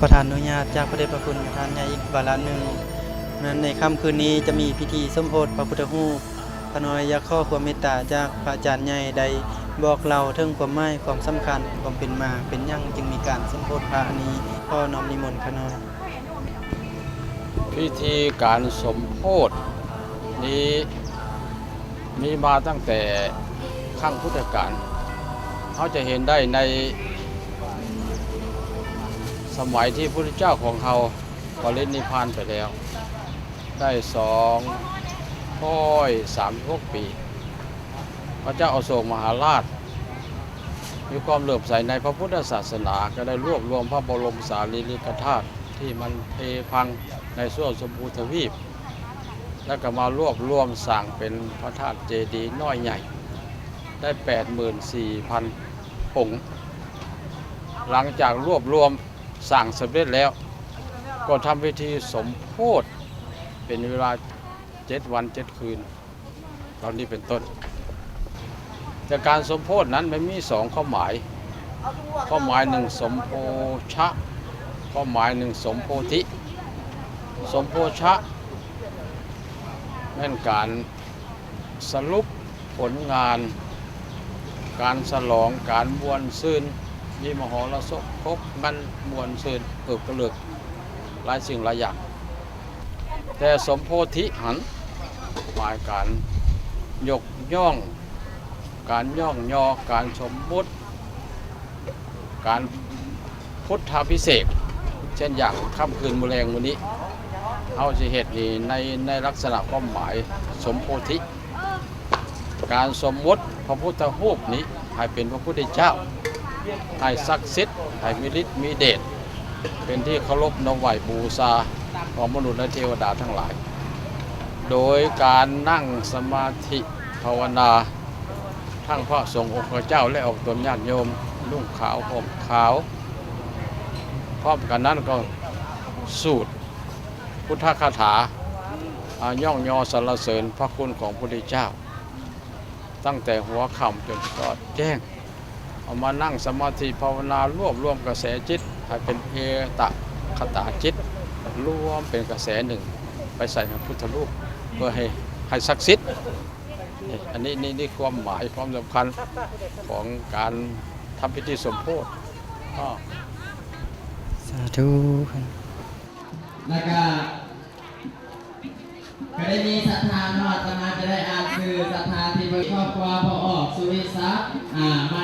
ຂໍອະນຸຍາດຈາກພະເດດພະຄຸນທ່ານໃຫຍ່ອີກວາລະໜຶ່ງ ແມ່ນໃນຄ່ຳຄືນນີ້ຈະມີພິທີສົມໂພດພະພຸດທະຮູບ. ຂ້ານ້ອຍຢາກຂໍຄວາມເມດຕາຈາກພະອາຈານໃຫຍ່ ໄດ້ບອກເລົ່າເຖິງຄວາມໝາຍຄວາມສຳຄັນ ຄວາມເປັນມາ ເປັນຫຍັງຈຶ່ງມີການສົມໂພດພະອັນນີ້. ຂໍນ້ອມນິມົນຂ້ານ້ອຍ. ພິທີການສົມໂພດນີ້ມີມາຕັ້ງແຕ່ຄັ້ງພຸດທະການ. ເຮົາຈະເຫັນໄດ້ໃນສະໄໝທີ່ພະພຸດທະເຈົ້າຂອງເຮົາປະລິນິບພານໄປແລ້ວ ໄດ້ສອງຮ້ອຍສາມສິບຫົກປີ, ພະເຈົ້າອະໂສກມະຫາລາດມີຄວາມເຫຼື້ອມໃສໃນພະພຸດທະສາສະໜາ, ກໍໄດ້ລວບລວມພະບໍລົມສາລີລິກະທາດທີ່ມັນເພພັງໃນຊົ່ວຊົມພູທະວີບ ແລ້ວກໍມາລວບລວມສ້າງເປັນພະທາດເຈດີນ້ອຍໃຫຍ່ ໄດ້ແປດໝື່ນສີ່ພັນອົງ. ຫຼັງຈາກລວບລວມສ້າງສຳເລັດແລ້ວ ກໍທຳພິທີສົມໂພດເປັນເວລາເຈັດວັນເຈັດຄືນ ຕອນນີ້ເປັນຕົ້ນ. ແຕ່ການສົມໂພດນັ້ນມັນມີສອງຄວາມໝາຍ, ຄວາມໝາຍໜຶ່ງສົມໂພຊະ, ຄວາມໝາຍໜຶ່ງສົມໂພທິ. ສົມໂພຊະແມ່ນການສະຫຼຸບຜົນງານ, ການສະຫຼອງ, ການມ່ວນຊື່ນ, ມີມະຫອລະສົບຄົບກັນມ່ວນຊື່ນເອິບກະເລິກ ຫຼາຍສິ່ງຫຼາຍຢ່າງ. ແຕ່ສົມໂພທິຫັ້ນ ໝາຍການຍົກຍ້ອງ, ການຍ້ອງຍໍ, ການສົມມຸດ, ການພຸດທາພິເສກ ເຊັ່ນຢ່າງຄ່ຳຄືນມື້ແລງມື້ນີ້ ເຮົາຊິເຮັດນີ້ໃນ ໃນລັກສະນະຄວາມໝາຍສົມໂພທິ. ການສົມມຸດພະພຸດທະຮູບນີ້ໃຫ້ເປັນພະພຸດທະເຈົ້າ, ໃຫ້ສັກສິດ, ໃຫ້ມີລິດມີເດດ, ເປັນທີ່ເຄົາລົບນອບໄຫວ້ບູຊາຂອງມະນຸດ ແລະ ເທວະດາທັງຫຼາຍ, ໂດຍການນັ່ງສະມາທິພາວະນາ ທັງພະສົງອົງຄະເຈົ້າ ແລະ ອອກຕົນຍາດໂຍມ ນຸ່ງຂາວ ຫົ່ມຂາວ, ພ້ອມກັນນັ້ນກໍສູດພຸດທະຄາຖາ ອາ ຍ້ອງຍໍສັນລະເສີນພະຄຸນຂອງພະພຸດທະເຈົ້າ ຕັ້ງແຕ່ຫົວຄ່ຳຈົນສອດແຈ້ງ. ເອົາມານັ່ງສະມາທິພາວະນາ ລວບລວມກະແສຈິດໃຫ້ເປັນເອຕະຄະຕາຈິດ, ລວມເປັນກະແສໜຶ່ງໄປໃສ່ໃນພຸດທະຮູບ ເພື່ອໃຫ້ ໃຫ້ສັກສິດ. ນີ້ ອັນນີ້ ນີ້ ນີ້ຄວາມໝາຍຄວາມສຳຄັນຂອງການທຳພິທີສົມໂພດເນາະ. ສາທຸ. ແລ້ວກະ ກໍໄດ້ມີສັດທາເນາະ ອາດຕະມາຈະໄດ້ອ່ານຊື່ສັດທາທີ່ເບິ່ງ ຄອບຄົວພໍ່ອອກ ສຸວິສັກ ອາ ມະ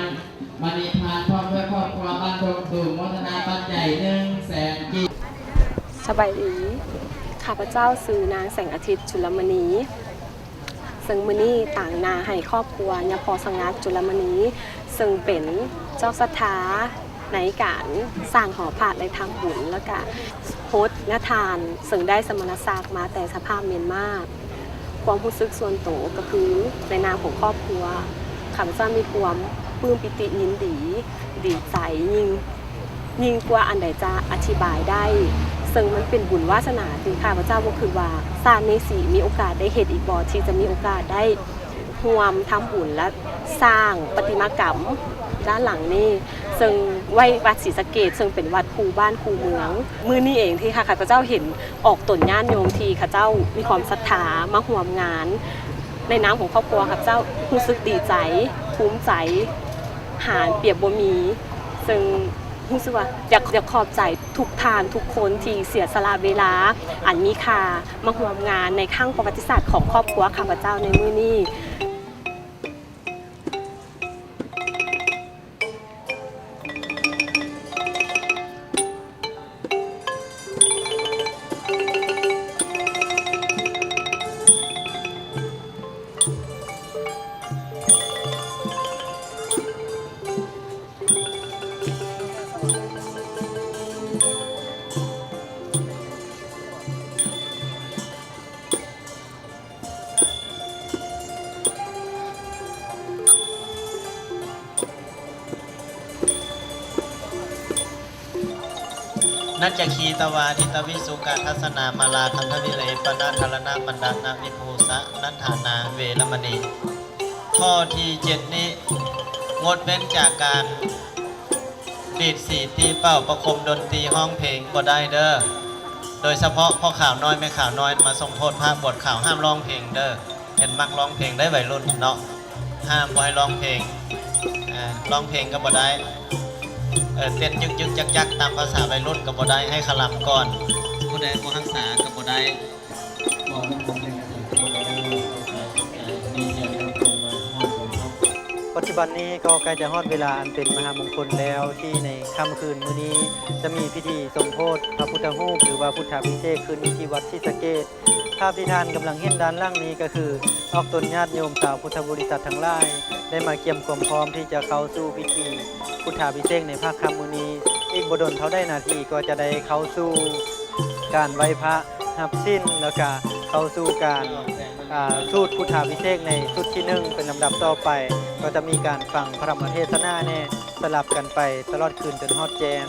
ມະນີພານ ພ້ອມດ້ວຍຄອບຄົວບ້ານດົງຕູມ ໂມທະນາປັດໄຈໜຶ່ງແສນກີບ. ສະບາຍດີ, ຂ້າພະເຈົ້າຊື່ນາງແສງອາທິດ ຈຸລະມະນີ. ເຊິ່ງມື້ນີ້ຕາງໜ້າໃຫ້ຄອບຄົວຍາພໍ່ສະຫງັດ ຈຸລະມະນີ ເຊິ່ງເປັນເຈົ້າສັດທາໃນການສ້າງຫໍພະ ແລະ ທຳບຸນ ແລ້ວກະໂພດຍະທານ ເຊິ່ງໄດ້ສະມະນະສັກມາແຕ່ສະພາບມຽນມາ. ຄວາມຮູ້ສຶກສ່ວນໂຕກໍຄື ໃນນາມຂອງຄອບຄົວ ຂ້າພະເຈົ້າມີຄວາມປຶ້ມປີຕິຍິນດີ ດີໃຈ ຍິ່ງ ຍິ່ງກວ່າອັນໃດຈະອະທິບາຍໄດ້, ເຊິ່ງມັນເປັນບຸນວາສະໜາທີ່ຂ້າພະເຈົ້າບໍ່ຄິດວ່າຊາດນີ້ຊິມີໂອກາດໄດ້ເຮັດອີກບໍ່ ທີ່ຈະມີໂອກາດໄດ້ຮ່ວມທຳບຸນ ແລະ ສ້າງປະຕິມາກຳດ້ານຫຼັງນີ້ ເຊິ່ງໄວ້ວັດສີສະເກດ ເຊິ່ງເປັນວັດຄູ່ບ້ານຄູ່ເມືອງ. ມື້ນີ້ເອງທີ່ຂ້າພະເຈົ້າເຫັນອອກຕົນຍາດໂຍມທີ່ເຂົາເຈົ້າມີຄວາມສັດທາມາຮ່ວມງານ ໃນນາມຂອງຄອບຄົວ ຂ້າພະເຈົ້າຮູ້ສຶກດີໃຈ ພູມໃຈ ຫານປຽບບໍ່ມີ, ເຊິ່ງ ຮູ້ສຶກວ່າຢາກ ຢາກຂອບໃຈທຸກທ່ານທຸກຄົນທີ່ເສຍສະຫຼະເວລາອັນມີຄ່າມາຮ່ວມງານໃນຄັ້ງປະຫວັດຕິສາດຂອງຄອບຄົວຂ້າພະເຈົ້າໃນມື້ນີ້. ນັດຈະຄີຕະວາທິຕະວິສຸກະທັດສະນາມາລາຄັນທະວິເລປະນາທາລະນະມັນດານະວິພູສະນັນທານາເວລະມະນີ. ຂໍ້ທີເຈັດນີ້ ງົດເວັ້ນຈາກການ ດີດສີຕີເປົ້າ ປະຄົມດົນຕີ ຮ້ອງເພງບໍ່ໄດ້ເດີ້. ໂດຍສະເພາະພໍ່ຂາວນ້ອຍແມ່ຂາວນ້ອຍມາສົມໂພດພາກບວດຂາວ ຫ້າມຮ້ອງເພງເດີ້. ເຫັນມັກຮ້ອງເພງໄດ໋ໄວລຸ້ນເນາະ, ຫ້າມບໍ່ໃຫ້ຮ້ອງເພງ. ເອີ ຮ້ອງເພງກໍບໍ່ໄດ້, ເອີ ເຕັ້ນຍຶກໆຈັກໆຕາມພາສາໄວລຸ້ນກໍບໍ່ໄດ້, ໃຫ້ຄະລຳກ່ອນ. ຜູ້ໃດບໍ່ຮັກສາກໍບໍ່ໄດ້. ປັດຈຸບັນນີ້ກໍໃກ້ຈະຮອດເວລາອັນເປັນມະຫາມົງຄົນແລ້ວ ທີ່ໃນຄ່ຳຄືນມື້ນີ້ຈະມີພິທີສົມໂພດພະພຸດທະຮູບ ຫຼືວ່າພຸດທາພິເສກຂຶ້ນທີ່ວັດສີສະເກດ. ພາບທີ່ທ່ານກຳລັງເຫັນດ້ານຫຼັງນີ້ກໍຄືອອກຕົນຍາດໂຍມຊາວພຸດທະບໍລິສັດທັງຫຼາຍ ໄດ້ມາກຽມຄວາມພ້ອມທີ່ຈະເຂົ້າສູ່ພິທີພຸດທາພິເສກໃນພາກຄ່ຳມື້ນີ້. ອີກບໍ່ດົນເທົ່າໃດນາທີກໍຈະໄດ້ເຂົ້າສູ່ການໄຫວ້ພະ ຮັບສິນ ແລ້ວກະເຂົ້າສູ່ການ ອ່າ ສູດພຸດທາພິເສກໃນຊຸດທີໜຶ່ງເປັນລຳດັບຕໍ່ໄປ, ກໍຈະມີການຟັງພະທຳມະເທດສະໜາແດ່ ສະຫຼັບກັນໄປຕະຫຼອດຄືນຈົນຮອດແຈ້ງ.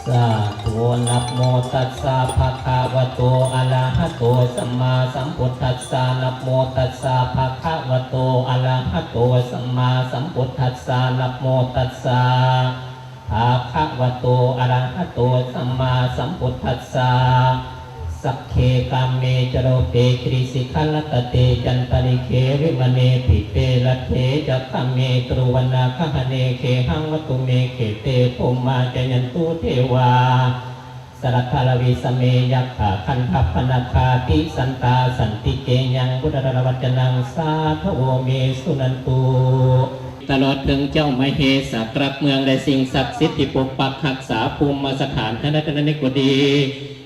ສາທຸ ນະໂມຕັດສະ ພະຄະວະໂຕ ອະລະຫະໂຕ ສຳມາສຳພຸດທັດສະ ນະໂມຕັດສະ ພະຄະວະໂຕ ອະລະຫະໂຕ ສຳມາສຳພຸດທັດສະ ນະໂມຕັດສະ ພະຄະວະໂຕ ອະລະຫະໂຕ ສຳມາສຳພຸດທັດສະ ສັກເຂ ກາເມ ຈະໂລເປ ກິຣິສິຂະລັດຕະເຕ ຈັນຕະລິເຂ ວິມະເນ ປະທີເຕ ລັດເຖ ຈັກຂະເມ ຕະລຸວັນນາຄະຫະເນ ເຂຫັງ ວັດຖຸເມ ເຂເຕ ພູມມາ ຈະຍັນຕຸ ເທວາ ສະລັດຖາລະວິສະເມ ຍັກຂາ ຄັນທະປະນາຄາ ຕິສັນຕາ ສັນຕິເກ ຍັງ ບຸດທະດາລະວັດຈະນັງ ສາທະໂວ ເມ ສຸນັນຕຸ. ຕະຫຼອດເຖິງເຈົ້າມະເຫສາກລັກເມືອງ ແລະ ສິ່ງສັກສິດທີ່ປົກປັກຮັກສາພູມມະສະຖານທັງໃນແລະຕ່າງແດນນີ້ກໍດີ,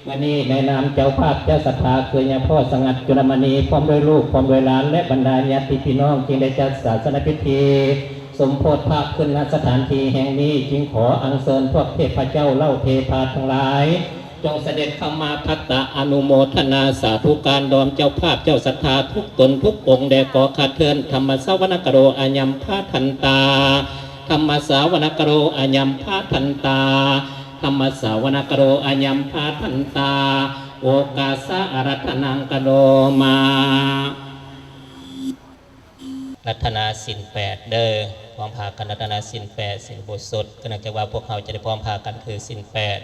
ມື້ນີ້ໃນນາມເຈົ້າພາບເຈົ້າສັດທາ ຄືຍາພໍ່ສະຫງັດ ຈຸລະມະນີ ພ້ອມດ້ວຍລູກ ພ້ອມດ້ວຍຫຼານ ແລະ ບັນດາຍາດຕິພີ່ນ້ອງ ຈຶ່ງໄດ້ຈັດສາສະນະພິທີສົມໂພດພະຂຶ້ນ ນະສະຖານທີ່ແຫ່ງນີ້, ຈຶ່ງຂໍອັນເຊີນພວກເທບພະເຈົ້າເຫຼົ່າເທພາທັງຫຼາຍ ຈົ່ງສະເດັດເຂົ້າມາພັດຕະອະນຸໂມທະນາສາທຸການ ດອມເຈົ້າພາບເຈົ້າສັດທາທຸກຕົນທຸກອົງ ແດ່ກໍຂ້າເທີ້ນ ທຳມະສາວະນະກະໂລ ອາຍັມພະທັນຕາ ທຳມະສາວະນະກະໂລ ອາຍັມພະທັນຕາ ທຳມະສາວະນະກະໂລ ອາຍັມພະທັນຕາ ໂອກາສາອາລັດຖະນັງກະໂລມາ. ລັດຖະນາສິນແປດເດີ້, ພ້ອມພາກັນລັດຖະນາສິນແປດ ສິນອຸໂບສົດ. ກໍເນື່ອງຈາກວ່າພວກເຮົາຈະໄດ້ພ້ອມພາກັນຖືສິນແປດ.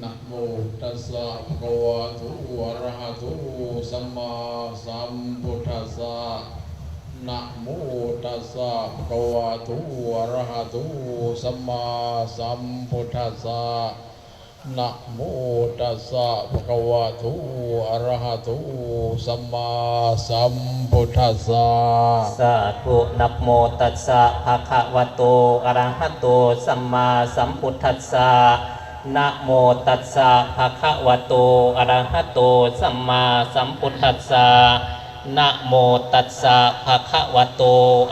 ນະໂມຕັດສະ ພະຄະວະໂຕ ອະລະຫະໂຕ ສຳມາສຳພຸດທັດສະ. ນະໂມຕັດສະ ພະຄະວະໂຕ ອະລະຫະໂຕ ສຳມາສຳພຸດທັດສະ. ນະໂມຕັດສະ ພະຄະວະໂຕ ອະລະຫະໂຕ ສຳມາສຳພຸດທັດສະ. ສາທຸ. ນະໂມຕັດສະ ພະຄະວະໂຕ ອະລະຫະໂຕ ສຳມາສຳພຸດທັດສະ. ນະໂມຕັດສະ ພະຄະວະໂຕ ອະລະຫະໂຕ ສຳມາສຳພຸດທັດສະ. ນະໂມຕັດສະ ພະຄະວະໂຕ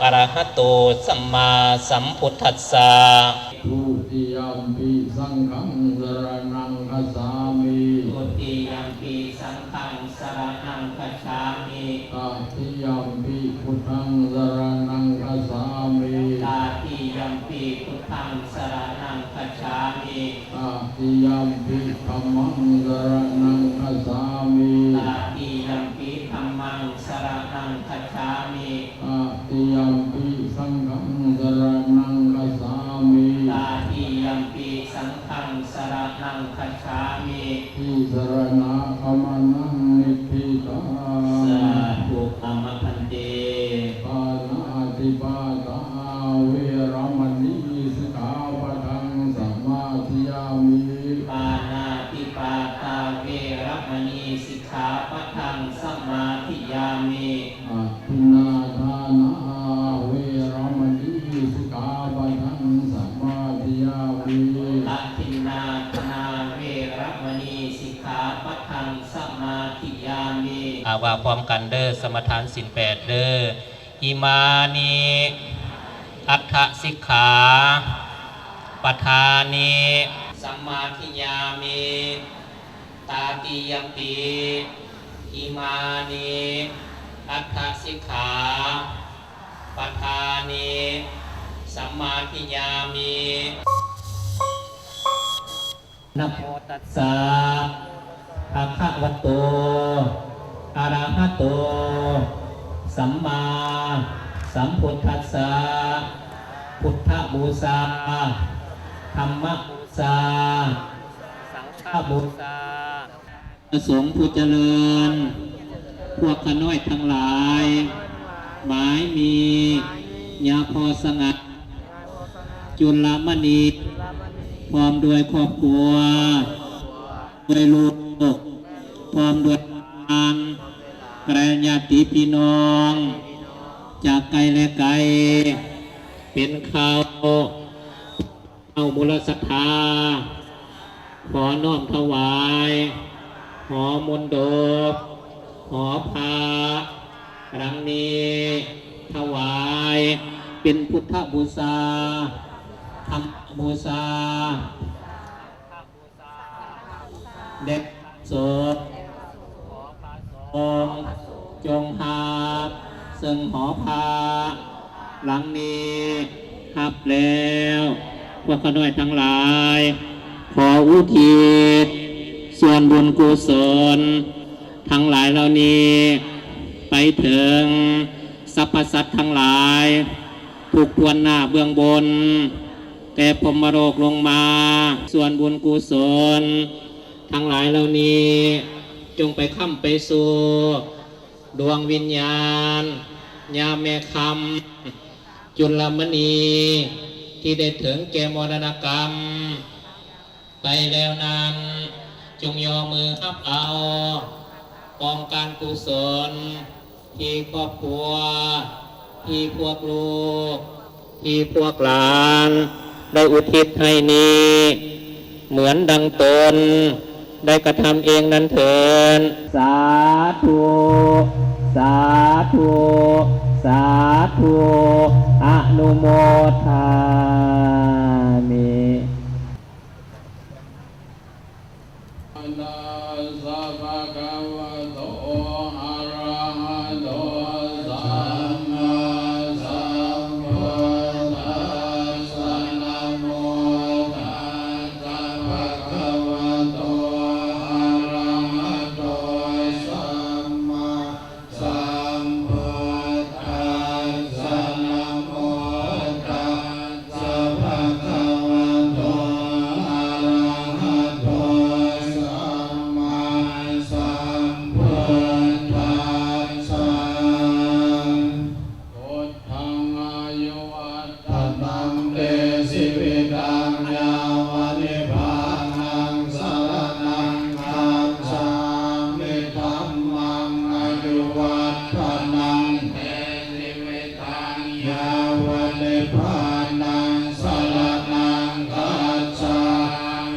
ອະລະຫະໂຕ ສຳມາສຳພຸດທັດສະ. ທຸຕິຍຳປິສັງຄັງ ສະຣະນັງ ຄັດສາມິ. ທຸຕິຍຳປິສັງຄັງ ສະຣະນັງ ຄັດສາມິ. ຕະຕິຍຳປິພຸດທັງ ສະຣະນັງ ຄັດສາມິ. ຕະຕິຍຳປິພຸດທັງ ສະຣະນັງ ຄັດສາມິ. ຕະຕິຍຳປິທຳມັງ ສະຣະນັງ ຄັດສາມິ. ຕະຕິຍຳປິທຳມັງ ສະຣະນັງ ຄັດສາມິ. ຕະຕິຍຳປິສັງຄັງ ສະຣະນັງ ຄັດສາມິ. ຕະຕິຍຳປິສັງຄັງ ສະຣະນັງ ຄັດສາມິ. ຕິສະຣະນະກຳມະນັງ ນິດຖິຕາ. ສາທຸ ອາມະພັນເຕ. ປານາຕິປາຕາ ເວລະມະນີ ສິກຂາປະທັງ ສະມາທິຍາມິ. ປານາຕິປາຕາ ເວລະມະນີ ສິກຂາປະທັງ ສະມາທິຍາມິ. ອະທິນນາທານາ ເວລະມະນີ ສິກຂາປະທັງ ສະມາທິຍາມິ. ອະທິນນາທານາ ເວລະມະນີ ສິກຂາປະທັງ ສະມາທິຍາມິ. ອາ ວ່າພ້ອມກັນເດີ້ ສະມາທານສິນແປດເດີ້. ອິມານິ ອັດຖະສິກຂາປະທານິ ສະມາທິຍາມິ. ຕະຕິຍຳປິ ອິມານິ ອັດຖະສິກຂາປະທານິ ສະມາທິຍາມິ. ນະໂມຕັດສະ ພະຄະວະໂຕ ອະລະຫະໂຕ ສຳມາສຳພຸດທັດສະ. ພຸດທະບູຊາ. ທຳມະບູຊາ ສັງຄະບູຊາ ພະສົງຜູ້ຈະເລີນ ພວກຂ້ານ້ອຍທັງຫຼາຍ ໝາຍມີ ຍາພໍ່ສະຫງັດ ຈຸລະມະນີ ພ້ອມດ້ວຍຄອບຄົວ ດ້ວຍລູກ ພ້ອມດ້ວຍຫຼານ ແລະ ຍາດຕິພີ່ນ້ອງ ຈາກໃກ້ ແລະ ໄກ ເປັນເຂົ້າ ເອົາມູນລະສັດທາ ຂໍນ້ອມຖວາຍ ຫໍມົນດົບ ຫໍພະ ຫຼັງນີ້ ຖວາຍເປັນພຸດທະບູຊາ ທຳມະບູຊາ ແດ່ພະສົງ ຈົ່ງຮັບເຊິ່ງຫໍພະຫຼັງນີ້ ຮັບແລ້ວ ພວກຂ້ານ້ອຍທັງຫຼາຍ ຂໍອຸທິດສ່ວນບຸນກຸສົນທັງຫຼາຍເຫຼົ່ານີ້ ໄປເຖິງສັບພະສັດທັງຫຼາຍ ທຸກທວນໜ້າເບື້ອງບົນ ແຕ່ພົມມະໂລກລົງມາ ສ່ວນບຸນກຸສົນທັງຫຼາຍເຫຼົ່ານີ້ ຈົ່ງໄປຄ້ຳໄປສູ່ ດວງວິນຍານ ຍາແມ່ຄຳ ຈຸລະມະນີ ທີ່ໄດ້ເຖິງແກ່ມໍລະນະກຳໄປແລ້ວນັ້ນ ຈົ່ງຍໍມືຮັບເອົາກອງການກຸສົນ ທີ່ຄອບຄົວ ທີ່ພວກລູກ ທີ່ພວກຫຼານ ໄດ້ອຸທິດໃຫ້ນີ້ ເໝືອນດັ່ງຕົນໄດ້ກະທຳເອງນັ້ນເທີດ. ສາທຸ ສາທຸ ສາທຸ ອະນຸໂມທາມິ ສະພະຄະວະໂຕ ອະລະຫະໂຕ ສຳມາສຳພຸດທັດສະ ນະໂມຕັດສະ ພະຄະວະໂຕ ອະລະຫະໂຕ ສຳມາ ສຳພຸດທັດສະ ນະໂມຕັດສະ ພະຄະວະໂຕ ອະລະຫະໂຕ ສຳມາສຳພຸດທັດສະ ທາງອາຍຸວັດທະນັງ ເຕ ຊີວິຕັງ ຍາວະ ນິບພານັງ ສະລະນັງ ຄັດສາມິ ທຳມັງ ອາຍຸວັດທະນັງ ເຕ ຊີວິຕັງ ຍາວະ ນິບພານັງ ສະລະນັງ ຄັດສາ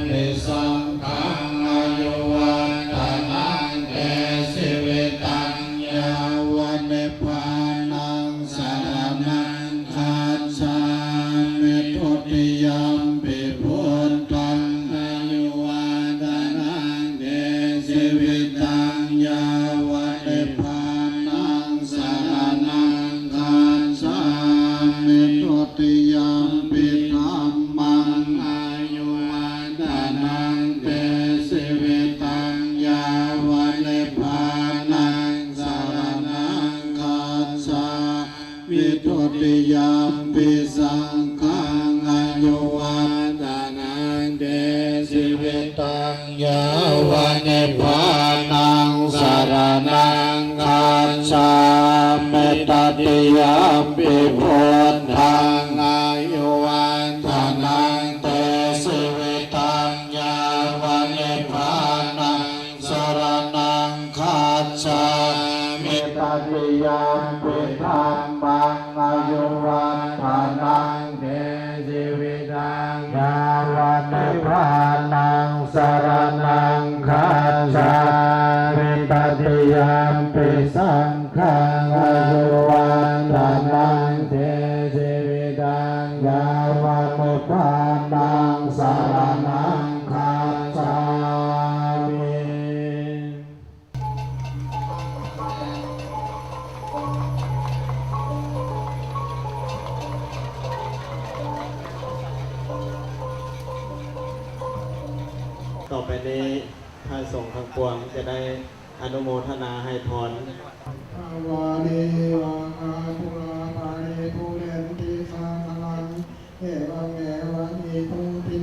ມິ ສັງຄັງ ອາຍຸວັດທະນັງ ເຕ ຊີວິຕັງ ຍາວະ ນິບພານັງ ສະລະນັງ ຄັດສາມິ ທຸຕິຍຳປິ ພຸດທັງ ອາຍຸວັດທະນັງ ເຕ ຊີວິຕັງ ຍາວະ ນິບພານັງ ສະລະນັງ ຄັດສາມິ ທຸຕິຍຳປິ ທຳມັງ ອາຍຸວັດທະນັງ ເຕ ຊີວິຕັງ ຍາວະ ນິບພານັງ ສະລະນັງ ຄັດສາມິ ທຸຕິຍຳປິ ສັງຄັງ ອາຍຸວັດທະນັງ ເຕ ຊີວິຕັງ ຍາວະ ນິບພານັງ ສະລະນັງ ຄັດສາມິ ຕະຕິຍຳປິ ພຸດທັງ ອາຍຸວັດທະນັງ ເຕ ຊີວິຕັງ ຍາວະ ນິບພານັງ ສະລະນັງ ຄັດສາມິ ຕະຕິຍຳປິ ທຳມັງ ອາຍຸວັດທະນັງ ເຕ ຊີວິຕັງ ຍາວະ ນິບພານັງ ສະລະນັງ ຄັດສາມິ ຕະຕິຍຳປິ ສັງຄັງ ອາຍຸວັດທະນັງ ເຕ ຊີວິຕັງ ຍາວະ ນິບພານັງ ສະລະນັງ ຄັດສາມິ. ຕໍ່ໄປນີ້ ພະສົງທັງປວງຈະໄດ້ອະນຸໂມທະນາໃຫ້ພອນ. ປະວາເລ ວະຄາປຸລາ ປະລິປູເຣນຕິ ສາຄະລັງ ເອວັງ ເມວະ ອິໂຕ ທິ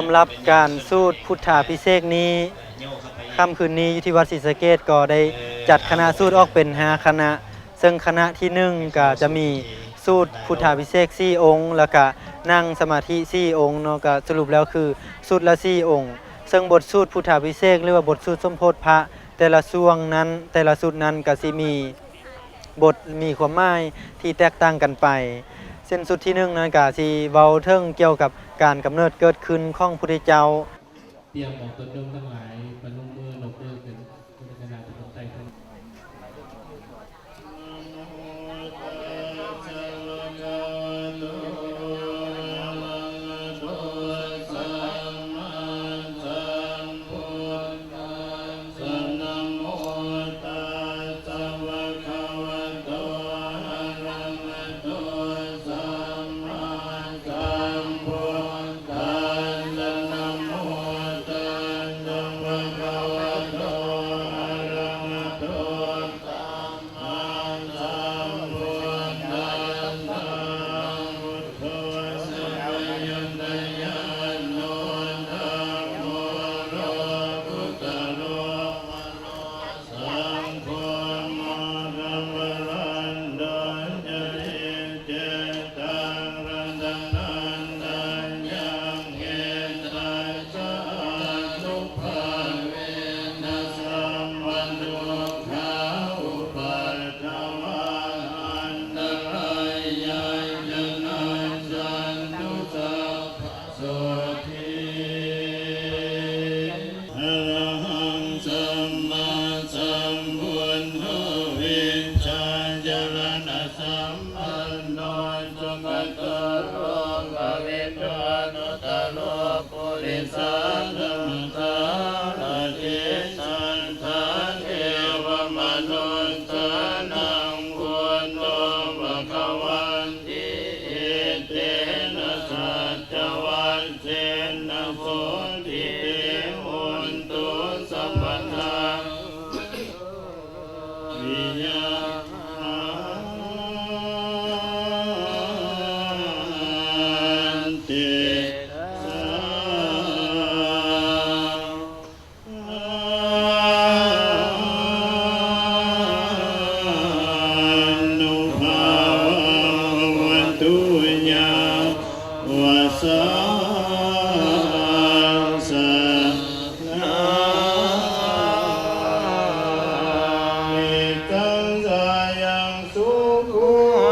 ສຳລັບການສູດພຸດທາພິເສກນີ້ ຄ່ຳຄືນນີ້ຢູ່ທີ່ວັດສີສະເກດກໍໄດ້ຈັດຄະນະສູດອອກເປັນຫ້າຄະນະ, ເຊິ່ງຄະນະທີໜຶ່ງກໍຈະມີສູດພຸດທາພິເສກສີ່ອົງ ແລ້ວກະນັ່ງສະມາທິສີ່ອົງເນາະ, ກໍສະຫຼຸບແລ້ວຄືສູດລະສີ່ອົງ. ເຊິ່ງບົດສູດພຸດທາພິເສກ ຫຼືວ່າບົດສູດສົມໂພດພະແຕ່ລະຊ່ວງນັ້ນ ແຕ່ລະຊຸດນັ້ນກໍຊິມີ ບົດມີຄວາມໝາຍທີ່ແຕກຕ່າງກັນໄປ. ເຊັ່ນຊຸດທີໜຶ່ງນັ້ນກະຊິເວົ້າເຖິງກ່ຽວກັບການກຳເນີດເກີດຂຶ້ນຂອງພຸດທະເຈົ້າ. ຕຽມເອົາຕົນຍົມທັງຫຼາຍປະນົມມື ນົບມືຂຶ້ນ ເປັນລັກສະນະປະນາທິປະໄຕ. ສະ ນະໂມຕັດສະ ພະຄະວະໂຕ ອະລະຫະໂຕ ສຳມາສຳພຸດທັດສະ ນະໂມຕັດສະ ພະຄະວະໂຕ ອະລະຫະໂຕ ສຳມາສຳພຸດທັດສະ ພຸດໂທ ສະມະໂຍ ຕະຍາໂນ ທຳໂມ ໂລກຸດຕະໂລ ມະໂນ ສັງໂຄ ໂມຄະພະລັນຕະ ຈະລິເຈຕັງ ລັດຕະນັນຕະຍັງ ເອຕັດສະອານຸພາເວນະ ສັບພະທຸກຂາ ອຸປັດ ທະວາ ອັນຕະລາຍາ ຈະນັດສັນຕຸ ສັບພະໂສທີ. ອະລະຫັງ ສຳມາສຳພຸດໂທ ວິຊາຈະລະນະສຳປັນໂນ ສຸກະໂຕ ໂລກະວິທູ ອະນຸດຕະໂລ ປຸລິສະທຳມະສາລະຖິ ສັດຖາເທວະມະນຸດສານັງ ພຸດໂທ ພະຄະວາຕິ ເອເຕນະ ສັດຈະວັດເຊນະ ໂສທິ ເຕ ໂຫນຕຸ ສັບພະທາ ວິຍາ ເຕ ສາ ອານຸພາວະຕຸ ຍາວະສາ ສະ ນາ ນິຈັງ ສາຍັງ ສຸໂຂ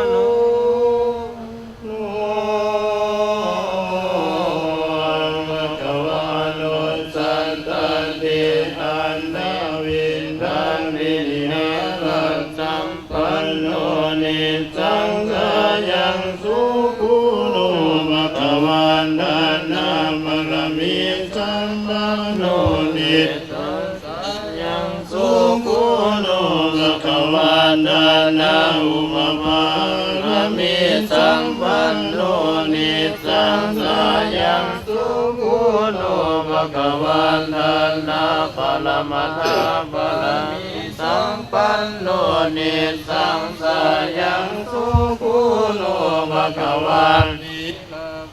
ໂນ ພະຄະວາ ອະນຸສາທະຕິ ອັນນາ ວິນທາ ວິລິຫາລັງ ສຳປັນໂນ ນິຈັງ ສາຍັງ ສຸໂຂ ໂນ ພະຄະວາ ທານະບາລະມີ ສຳປັນໂນ ນິ ຈັງ ສາຍັງ ສຸໂຂ ໂນ ພະຄະວາ ທານະ ອຸປະປາລະມີ ສຳປັນໂນ ນິຈັງ ສາຍັງ ສຸໂຂ ໂນ ພະຄະວາ ທານະ ປະລະມັດຖະບາລະມີ ສຳປັນໂນ ນິຈັງ ສາຍັງ ສຸໂຂ ໂນ ພະຄະວາ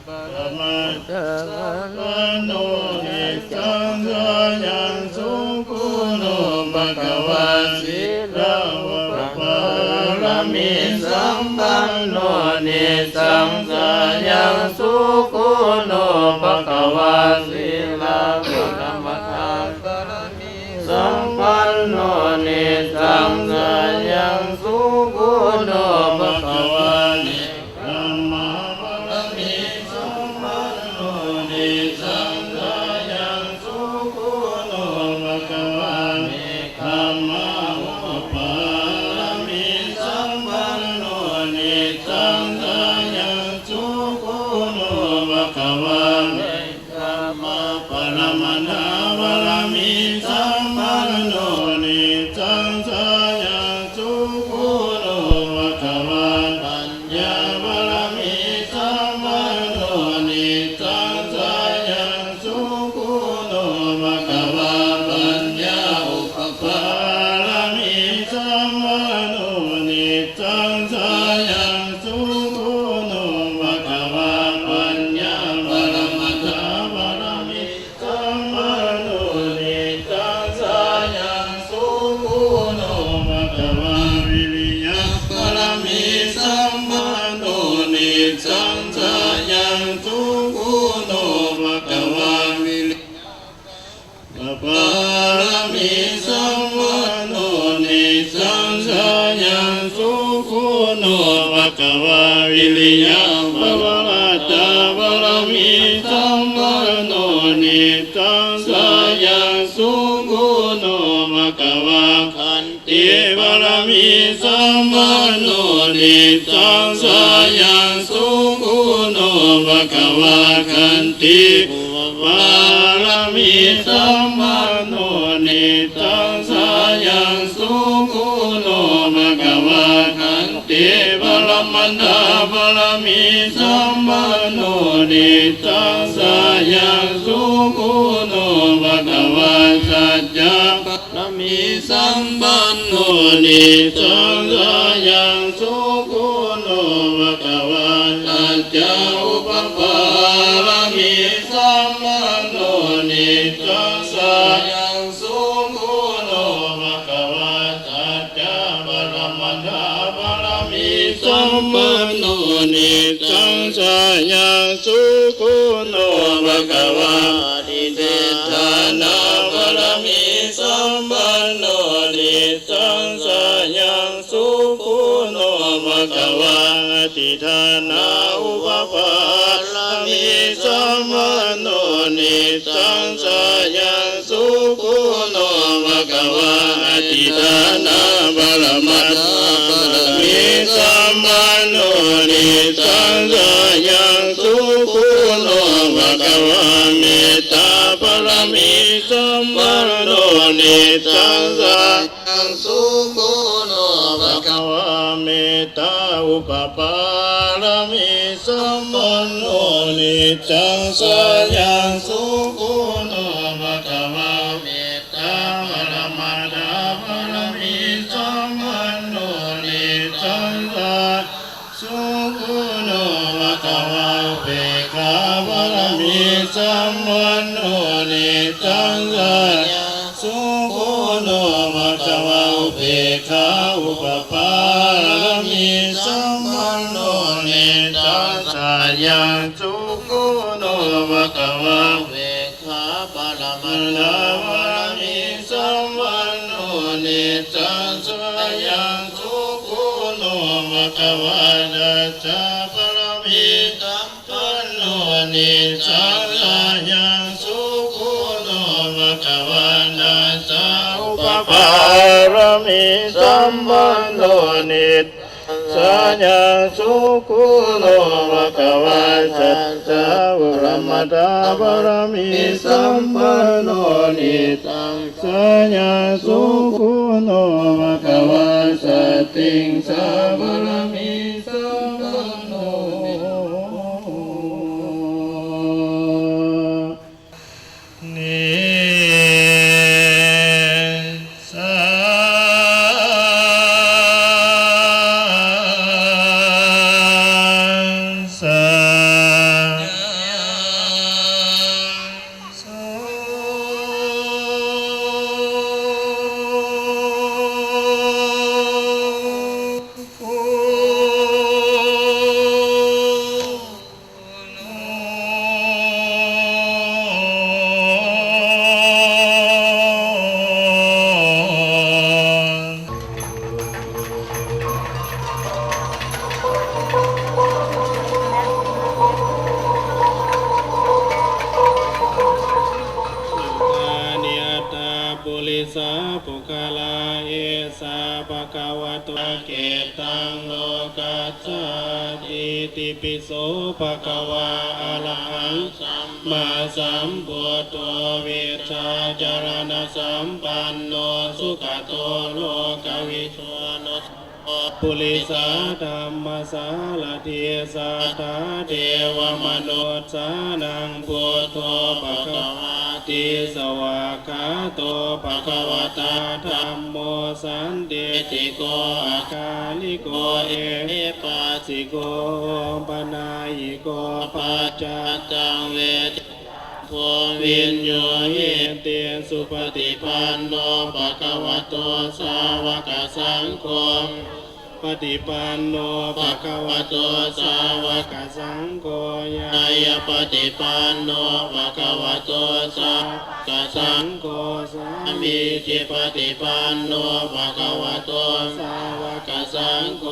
ປະລະມັດຖະ ສຳປັນໂນ ນິຈັງ ສາຍັງ ສຸໂຂ ໂນ ພະຄະວາ ສີລະອຸປະປາລະມີ ສຳປັນໂນ ນິຈັງ ສາຍັງ ສຸໂຂ ໂນ ພະຄະວາ ສີລະປະລະມັດຖະ ສຳປັນໂນ ນິຈັງ ສາຍັງ ສຸໂຂ ໂນ ພະຄະວາ ເນກຂະມະບາລະມີ ສຳປັນໂນ ນິຈັງ ສາຍັງ ສຸໂຂ ໂນ ພະຄະວາ ເນກຂະມະອຸປະປາລະມີ ສຳປັນໂນ ນິຈັງ ສາຍັງ ສຸໂຂ ໂນ ພະຄະວາ ເນກ ຂະມະປະລະມັດຖະບາລະມີ ສຳປັນໂນ ນິຈັງ ສາຍັງ ສຸໂຂ ໂນ ພະຄະວາ ປັນຍາບາລະມີ ສຳປັນໂນ ນິຈັງ ສາຍັງ ສຸໂຂ ໂນ ພະຄະວາ ປັນຍາອຸປະປາລະ ກະວາ ວິລິຍະບາລະມີສຳປັນໂນ ນິດຈັງສະຍັງສຸຂຸໂນ ພະຄະວາ ວິລິ ບາລະມີສຳປັນໂນ ນິດຈັງສະຍັງສຸຂຸໂນ ພະຄະວາ ວິລິຍະບາລະມັດຕະບາລະມີສຳປັນໂນ ນິດຈັງສະຍັງສຸຂຸໂນ ພະຄະວາ ຂັນ ຕິບາລະມີສຳປັນໂນ ນິດຈັງສະຍັງສຸຂຸໂນ ພະຄະວາ ຂັນຕິ ບາລະມີສຳປັນໂນ ນິດຈັງສະຍັງສຸຂຸໂນ ພະຄະວາ ຂັນຕິ ບາລະມັດຕະບາລະມີສຳປັນໂນ ນິດຈັງສະຍັງສຸຂຸໂນ ພະຄະວາ ສັດຈະ ລະມີສຳປັນໂນ ນິດຈັງສະຍັງສຸຂຸໂນ ພະຄະວາ ປັນຈະອຸປະປາລະມີສຳປັນໂນ ນິດຈັງສະຍັງສຸຂຸໂນ ພະຄະວາ ສັດຈະປະລະມັດຖະບາລະມີສຳປັນໂນ ນິດຈັງສະຍັງສຸຂຸໂນ ພະຄະວາ ອະທິຖານະບາລະມີສຳປັນໂນ ນິດຈັງສະຍັງສຸຂຸໂນ ພະຄະວາ ອະທິຖານະອຸປະປາລະມີສຳປັນໂນ ນິດຈັງສະຍັງສຸຂຸໂນ ພະຄະວາ ອະທິຖານະປະລະມັດຖະບາລະມີສຳປັນໂນ ນິດຈັງສະຍັງສຸຂຸໂນ ພະຄະວາ ເມດຕາບາລະມີ ສຳປັນໂນ ນິດຈັງສະຍັງສຸຂຸໂນ ພະຄະວາ ເມດຕາອຸປະປາລະມີ ສຳປັນໂນ ນິດຈັງສະຍັງສຸຂຸໂນ ພະຄະວາ ເມດຕາປະລະມັດຖະບາລະມີ ສຳປັນໂນ ນິດຈັງສະ ສຸຂຸໂນ ພະຄະວາ ອຸເບກຂາບາລະມີ ສຳປັນໂນ ນິດຈັງສະຍັງສຸຂຸໂນ ພະຄະວາ ອຸເບກຂາອຸປະປາລະມີ ສຳປັນໂນ ນິດຈັງສະຍັງສຸຂຸໂນ ພະຄະວາ ອຸເບກຂາປະລະມັດຖະບາລະມີ ສຳປັນໂນ ນິດຈັງສະຍັງ ສຸຂຸໂນ ພະຄະວາ ສັດຈະບາລະມີ ສຳປັນໂນ ນິດຈັງສະຍັງ ສຸຂຸໂນ ພະຄະວາ ສັດຈະອຸປະປາລະມີ ສຳປັນໂນ ນິດຈັງສະຍັງ ສຸຂຸໂນ ພະຄະວາ ສັດຈະປະລະມັດຖະບາລະມີ ສຳປັນໂນ ນິດຈັງ ສະຍັງ ສຸຂຸໂນ ພະຄະວາ ສະຕິງສາບາລະມີ ສຳປັນໂນ ນິດຈັງ ສະ ຍະຖາ ປຸລິສະ ປຸກຄະລາ ເອສະ ພະຄະວະໂຕ ເກຕັງ ໂລກັດສາ ອິຕິ ປິໂສ ພະຄະວາ ອະລະຫັງ ສຳມາສຳພຸດໂທ ວິຊາຈະລະນະສຳປັນໂນ ສຸກະໂຕ ໂລກະວິທູ ອະນຸ ປຸລິສະ ທຳມະສາລະຖິ ສັດຖາ ເທວະມະນຸດສານັງ ພຸດໂທ ພະຄະວາຕິ ສະຫວາກຂາໂຕ ພະຄະວະຕາ ທຳໂມ ສັນທິດຖິໂກ ອາຄາລິໂກ ເອຫິປັດສິໂກ ໂອປະນາຍິໂກ ປັດຈັດຕັງ ເວທິ ໂຄ ວິນໂຍຫິຕິ ສຸປະຕິປັນໂນ ພະຄະວະໂຕ ສາວະກະສັງໂຄ ປະຕິປັນໂນ ພະຄະວະໂຕ ສາວະກະສັງໂຄ ຍາຍະປະຕິປັນໂນ ພະຄະວະໂຕ ສາວະກະສັງໂຄ ສາມີຈິປະຕິປັນໂນ ພະຄະວະໂຕ ສາວະກະສັງໂຄ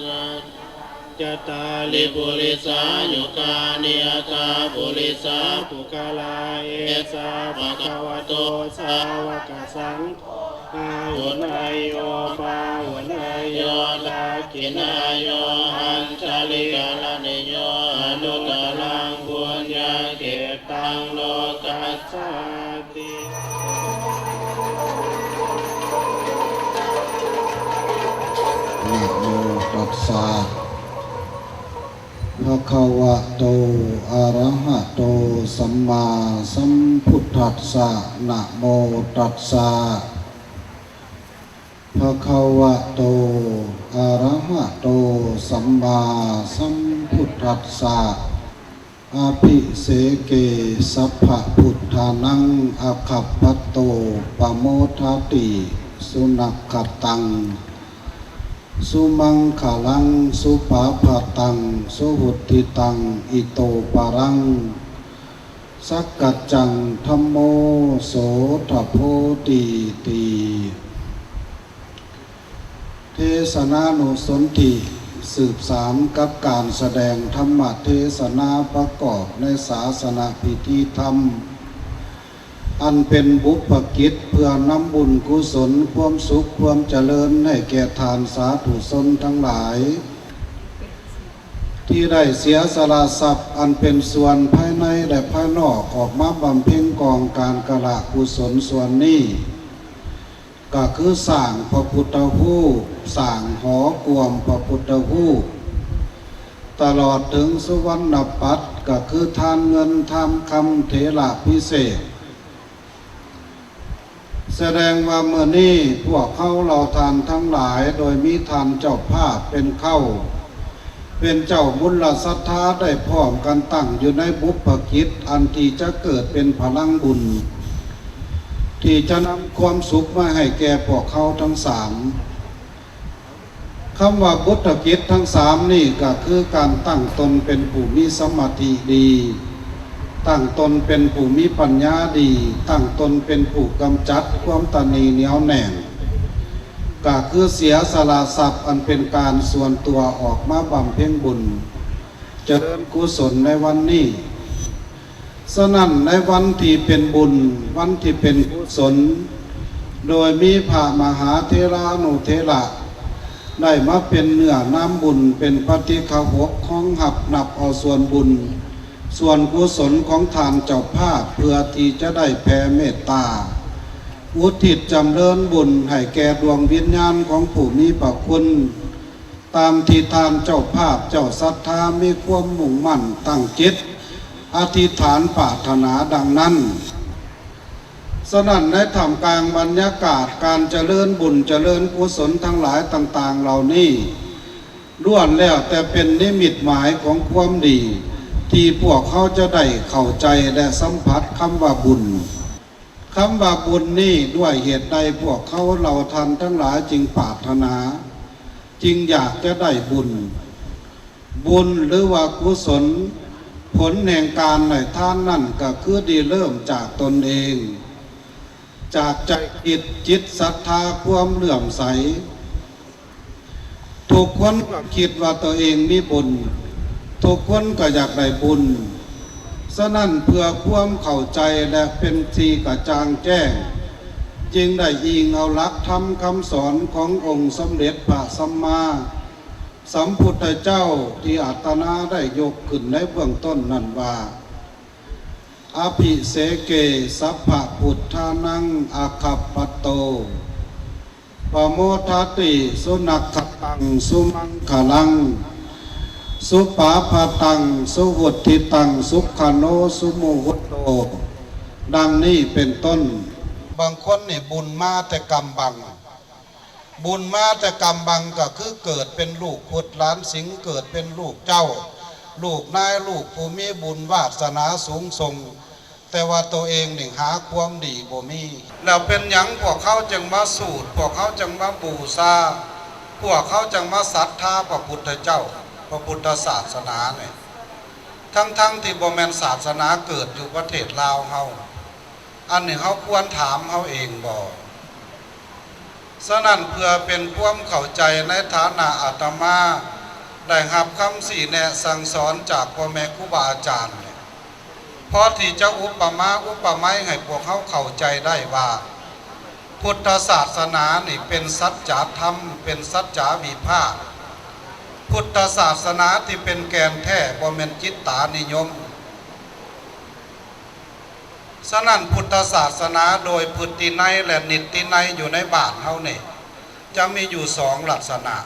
ສາ ຈັດຕາລິ ປຸລິສາຍຸການິ ອັດຖາ ປຸລິສາ ປຸກກະລາ ເອສາ ພະຄະວະໂຕ ສາວະກະສັງໂຄ ອາຫຸເນຍໂຍ ປາຫຸເນຍໂຍ ທັກຂິນາໂຍ ອັນຈະລິກະລະນິໂຍ ອະນຸດຕະລັງ ປຸນຍັງຂິດຕັງ ໂລກັດສາ ນະໂມຕັດສະ ພະຄະວະໂຕ ອະລະຫະໂຕ ສຳມາສຳພຸດທັດສະ ນະໂມຕັດສະ ພະຄະວະໂຕ ອະລະຫະໂຕ ສຳມາສຳພຸດທັດສະ ອະພິເສເກ ສັບພະພຸດທານັງ ອາຄັບປະໂຕ ປະໂມທາຕິ ສຸນັກຂະຕັງ ສຸມັງຄະລັງ ສຸປະພາຕັງ ສຸຫຸດທິຕັງ ອິໂຕປະລັງ ສັກກັດຈັງ ທຳໂມ ໂສ ທະໂພ ຕີ ຕີ. ເທສະນານຸສົນທິ ສືບສານກັບການສະແດງທຳມະເທສະນາປະກອບໃນສາສະນະພິທີທຳ ອັນເປັນບຸບພະກິດເພື່ອນຳບຸນກຸສົນ ຄວາມສຸກ ຄວາມຈະເລີນໃຫ້ແກ່ທ່ານສາທຸຊົນທັງຫຼາຍ ທີ່ໄດ້ເສຍສະຫຼະຊັບອັນເປັນສ່ວນພາຍໃນ ແລະ ພາຍນອກອອກມາບຳເພັນກອງການກະລະກຸສົນສ່ວນນີ້ ກໍຄືສ້າງພະພຸດທະຮູບ, ສ້າງຫໍກວມພະພຸດທະຮູບ, ຕະຫຼອດເຖິງສຸວັນນະປັດ ກໍຄືທານເງິນທານຄຳເຖລະພິເສດ. ສະແດງວ່າມື້ນີ້ພວກເຮົາເຫຼົ່າທ່ານທັງຫຼາຍ ໂດຍມີທ່ານເຈົ້າພາບເປັນເຄົ້າ ເປັນເຈົ້າມູນລະສັດທາ ໄດ້ພ້ອມກັນຕັ້ງຢູ່ໃນບຸບພະກິດ ອັນທີ່ຈະເກີດເປັນພະລັງບຸນ ທີ່ຈະນຳຄວາມສຸກມາໃຫ້ແກ່ພວກເຮົາທັງສາມ. ຄຳວ່າບຸບພະກິດທັງສາມນີ້ ກໍຄືການຕັ້ງຕົນເປັນຜູ້ມີສະມາທິດີ, ຕັ້ງຕົນເປັນຜູ້ມີປັນຍາດີ, ຕັ້ງຕົນເປັນຜູ້ກຳຈັດຄວາມຕະໜີໜຽວແໜ້ນ, ກໍຄືເສຍສະຫຼະຊັບອັນເປັນການສ່ວນຕົວອອກມາບຳເພັນບຸນ ຈະເລີນກຸສົນໃນວັນນີ້. ສະນັ້ນ ໃນວັນທີ່ເປັນບຸນ, ວັນທີ່ເປັນກຸສົນ, ໂດຍມີພະມະຫາເຖລານຸເຖລະ ໄດ້ມາເປັນເນື້ອນາມບຸນ, ເປັນປະຕິຄະຫົກ ຮອງຮັບນັບເອົາສ່ວນບຸນ, ສ່ວນກຸສົນຂອງທ່ານເຈົ້າພາບ, ເພື່ອທີ່ຈະໄດ້ແຜ່ເມດຕາ ອຸທິດຈຳເລີນບຸນໃຫ້ແກ່ດວງວິນຍານຂອງຜູ້ມີພະຄຸນ ຕາມທີ່ທ່ານເຈົ້າພາບເຈົ້າສັດທາມີຄວາມມຸ່ງໝັ້ນຕັ້ງຈິດອະທິຖານປາດຖະໜາດັ່ງນັ້ນ. ສະນັ້ນ ໃນທ່າມກາງບັນຍາກາດການຈະເລີນບຸນຈະເລີນກຸສົນທັງຫຼາຍຕ່າງໆເຫຼົ່ານີ້ ລ້ວນແລ້ວແຕ່ເປັນນິມິດໝາຍຂອງຄວາມດີ ທີ່ພວກເຮົາຈະໄດ້ເຂົ້າໃຈ ແລະ ສຳຜັດຄຳວ່າບຸນ. ຄຳວ່າບຸນນີ້ ດ້ວຍເຫດໃດພວກເຮົາເຫຼົ່າທ່ານທັງຫຼາຍຈຶ່ງປາດຖະໜາ, ຈຶ່ງຢາກຈະໄດ້ບຸນ? ບຸນ ຫຼືວ່າກຸສົນ, ຜົນແຫ່ງການໃຫ້ທານນັ້ນ ກໍຄືໄດ້ເລີ່ມຈາກຕົນເອງ, ຈາກໃຈຄິດ, ຈິດສັດທາ, ຄວາມເຫຼື້ອມໃສ. ທຸກຄົນກໍຄິດວ່າຕົວເອງມີບຸນ, ທຸກຄົນກໍຢາກໄດ້ບຸນ. ສະນັ້ນ ເພື່ອຄວາມເຂົ້າໃຈ ແລະ ເປັນທີ່ກະຈ່າງແຈ້ງ, ຈຶ່ງໄດ້ອີງເອົາຫຼັກທຳຄຳສອນຂອງອົງສົມເດັດພະສຳມາສຳພຸດທະເຈົ້າ ທີ່ອາດຕະມາໄດ້ຍົກຂຶ້ນໃນເບື້ອງຕົ້ນນັ້ນວ່າ ອະພິເສເກ ສັບພະພຸດທານັງ ອາຄັບປະໂຕ ປະໂມທາຕິ ສຸນັກຂະຕັງ ສຸມັງຄະລັງ ສຸປະພາຕັງ ສຸຫຸດທິຕັງ ສຸຂະໂນ ສຸມຸຫຸດໂຕ ດັ່ງນີ້ເປັນຕົ້ນ. ບາງຄົນນີ້ບຸນມາແຕ່ກຳບັງ, ບຸນມາແຕ່ກຳບັງ ກໍຄືເກີດເປັນລູກພຸດຫຼານສິງ, ເກີດເປັນລູກເຈົ້າ ລູກນາຍ, ລູກຜູ້ມີບຸນວາດສະໜາສູງສົ່ງ. ແ ແຕ່ວ່າໂຕເອງນີ້ຫາຄວາມດີບໍ່ມີ. ແລ້ວເປັນຫຍັງພວກເຂົາຈຶ່ງມາສູດ, ພວກເຂົາຈຶ່ງມາບູຊາ, ພວກເຂົາຈຶ່ງມາສັດທາພະພຸດທະເຈົ້າ, ພະພຸດທະສາສະໜານີ້ ທັງໆທີ່ບໍ່ແມ່ນສາສະໜາເກີດຢູ່ປະເທດລາວເຮົາ? ອັນນີ້ເຮົາຄວນຖາມເຮົາເອງບໍ່? ສະນັ້ນ ເພື່ອເປັນຄວາມເຂົ້າໃຈ ໃນຖານະອາດຕະມາໄດ້ຮັບຄຳຊີ້ແນະສັ່ງສອນຈາກພໍ່ແມ່ຄູບາອາຈານ ພໍທີ່ຈະອຸປະມາອຸປະໄມໃຫ້ພວກເຮົາເຂົ້າໃຈໄດ້ວ່າ ພຸດທະສາສະໜານີ້ເປັນສັດຈະທຳ, ເປັນສັດຈາວິພາກ. ພຸດທະສາສະໜາທີ່ເປັນແກ່ນແທ້ບໍ່ແມ່ນຈິດຕານິຍົມ. ສະນັ້ນ ພຸດທະສາສະໜາໂດຍພຶດຕິໄນ ແລະ ນິດຕິໄນຢູ່ໃນບ້ານເຮົານີ້ ຈະມີຢູ່ສອງລັກສະນະ.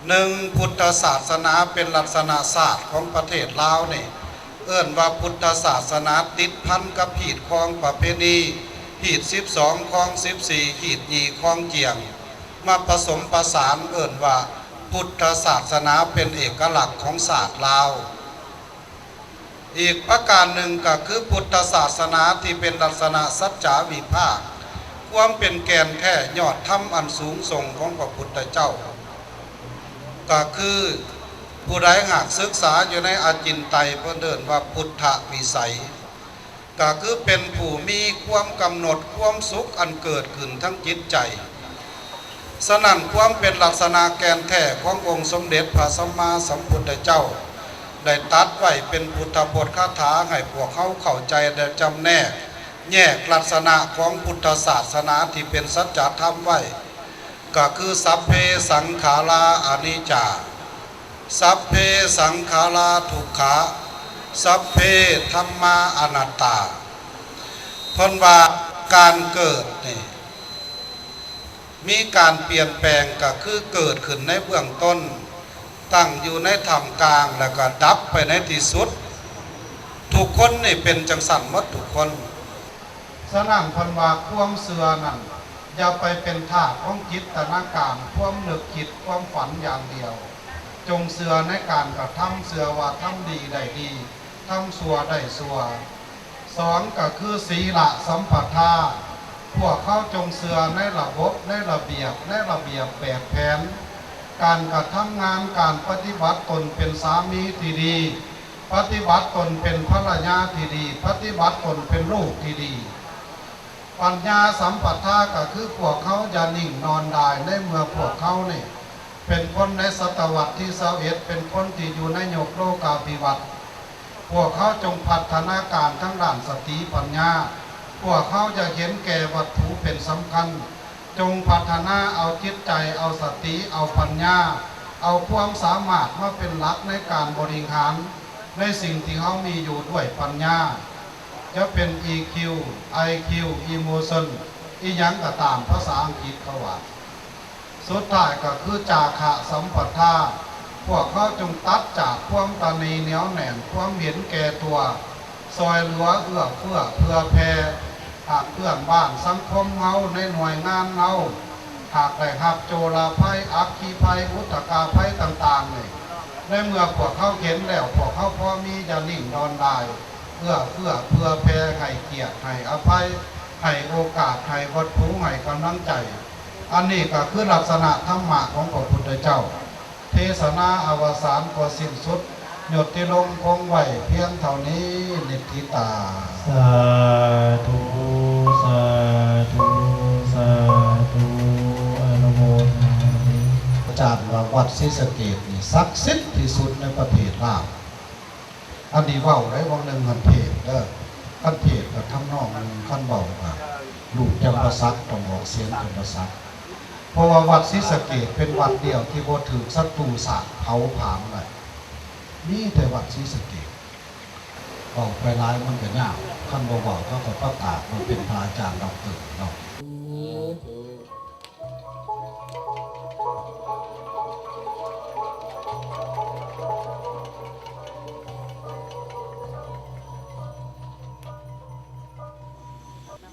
ໜຶ່ງ ພຸດທະສາສະໜາເປັນລັກສະນະຊາດຂອງປະເທດລາວນີ້ ເອີ້ນວ່າພຸດທະສາສະໜາຕິດພັນກັບຮີດຄອງປະເພນີ, ຮີດສິບສອງ ຄອງສິບສີ່, ຮີດຍີ່ ຄອງຈຽງ ມາປະສົມປະສານ ເອີ້ນວ່າພຸດທະສາສະໜາເປັນເອກະລັກຂອງຊາດລາວ. ອີກປະການໜຶ່ງກໍຄືພຸດທະສາສະໜາທີ່ເປັນລັກສະນະສັດຈາວິພາກ, ຄວາມເປັນແກ່ນແທ້ຍອດທຳອັນສູງສົ່ງຂອງພະພຸດທະເຈົ້າ ກໍຄື ຜູ້ໃດຫາກສຶກສາຢູ່ໃນອະຈິນໄຕ ເພິ່ນເອີ້ນວ່າພຸດທະວິໄສ ກໍຄືເປັນຜູ້ມີຄວາມກຳນົດຄວາມສຸກອັນເກີດຂຶ້ນທາງຈິດໃຈ. ສະນັ້ນ ຄວາມເປັນລັກສະນະແກ່ນແທ້ຂອງອົງສົມເດັດພະສຳມາສຳພຸດທະເຈົ້າ ໄດ້ຕັດໄວ້ເປັນພຸດທະບົດຄາຖາໃຫ້ພວກເຮົາເຂົ້າໃຈ ແລະ ຈຳແນກແຍກລັກສະນະຂອງພຸດທະສາສະໜາທີ່ເປັນສັດຈະທຳໄວ້ ກໍຄື ສັບເພສັງຂາລາອະນິດຈາ ສັບເພສັງຂາລາທຸກຂາ ສັບເພທຳມາອະນັດຕາ. ເພິ່ນວ່າການເກີດນີ້ ມີການປ່ຽນແປງ ກໍຄືເກີດຂຶ້ນໃນເບື້ອງຕົ້ນ, ຕັ້ງຢູ່ໃນທ່າມກາງ ແລ້ວກໍດັບໄປໃນທີ່ສຸດ. ທຸກຄົນນີ້ເປັນຈັ່ງຊັ້ນໝົດທຸກຄົນ. ສະນັ້ນເພິ່ນວ່າຄວາມເຊື່ອນັ້ນ ຢ່າໄປເປັນທາດຂອງຈິດຕະນາການ, ຄວາມນຶກຄິດ, ຄວາມຝັນຢ່າງດຽວ. ຈົ່ງເຊື່ອໃນການກະທຳ, ເຊື່ອວ່າທຳດີໄດ້ດີ, ທຳຊົ່ວໄດ້ຊົ່ວ. ສອງ ກໍຄືສີລະສຳປະທາ. ພວກເຮົາຈົ່ງເຊື່ອໃນລະບົບ, ໃນລະບຽບ, ໃນລະບຽບແບບແຜນ ການກະທຳງານ, ການປະຕິບັດຕົນເປັນສາມີທີ່ດີ, ປະຕິບັດຕົນເປັນພັນລະຍາທີ່ດີ, ປະຕິບັດຕົນເປັນລູກທີ່ດີ. ປັນຍາສຳປະທາ ກໍຄືພວກເຮົາຢ່ານິ່ງນອນດາຍ ໃນເມື່ອພວກເຮົານີ້ເປັນຄົນໃນສະຕະວັດທີຊາວເອັດ ເປັນຄົນທີ່ຢູ່ໃນຍຸກໂລກາພິວັດ. ພວກເຮົາຈົ່ງພັດທະນາການທາງດ້ານສະຕິປັນຍາ. ພວກເຮົາຢ່າເຫັນແກ່ວັດຖຸເປັນສຳຄັນ. ຈົ່ງພັດທະນາເອົາຈິດໃຈ, ເອົາສະຕິ, ເອົາປັນຍາ, ເອົາຄວາມສາມາດມາເປັນຫຼັກໃນການບໍລິຫານໃນສິ່ງທີ່ເຮົາມີຢູ່ດ້ວຍປັນຍາ. ຈະເປັນ ອີ ຄິວ ໄອ ຄິວ ອີໂມຊັນ ອີ່ຫຍັງກໍຕາມ ພາສາອັງກິດເຂົາວ່າ. ສຸດທ້າຍກໍຄືຈາຄະສຳປະທາ. ພວກເຮົາຈົ່ງຕັດຈາກຄວາມຕະໜີໜຽວແໜ້ນ, ຄວາມເຫັນແກ່ຕົວ, ຊ່ອຍເຫຼືອເອື້ອເຟື້ອເຜື່ອແຜ່ ຫາກເພື່ອນບ້ານສັງຄົມເຮົາ ໃນໜ່ວຍງານເຮົາ ຫາກໄດ້ຮັບໂຈລະໄພ, ອັກຄີໄພ, ອຸດຕະກາໄພຕ່າງໆນີ້ ໃນເມື່ອພວກເຮົາເຫັນແລ້ວ ພວກເຮົາພໍມີ ຢ່ານິ່ງນອນດາຍ ເອື້ອເຟື້ອເຜື່ອແຜ່ ໃຫ້ກຽດ ໃຫ້ອະໄພ ໃຫ້ໂອກາດ ໃຫ້ວັດຖຸ ໃຫ້ກຳລັງໃຈ. ອັນນີ້ກໍຄືລັກສະນະທຳມະຂອງພະພຸດທະເຈົ້າ. ເທສະນາອະວະສານກໍສິ້ນສຸດ, ຍຸຕິລົງຄົງໄວ້ພຽງເທົ່ານີ້. ນິດທິຕາ. ສາທຸ ສາທຸ ສາທຸ ອະນຸໂມທາມິ. ອາຈານວ່າວັດສີສະເກດນີ້ສັກສິດທີ່ສຸດໃນປະເທດລາວ. ອັນນີ້ເວົ້າໄດ້ ຫວ່າງໜຶ່ງຫັ້ນເທດເດີ, ຄັນເທດກໍທຳນອງໜຶ່ງ, ຄັນເວົ້າກໍລູກຈຳປາສັກ ຕ້ອງອອກສຽງຈຳປາສັກ. ເພາະວ່າວັດສີສະເກດເປັນວັດດຽວທີ່ບໍ່ຖືກສັດຕູສາດເຜົາຜານໄດ້, ມີແຕ່ວັດສີສະເກດ. ເວົ້າໄປຫຼາຍມັນກໍຍາວ, ຄັນບໍ່ເວົ້າເຂົາກໍປະກາດວ່າເປັນພະອາຈານດັອກເຕີເນາະ.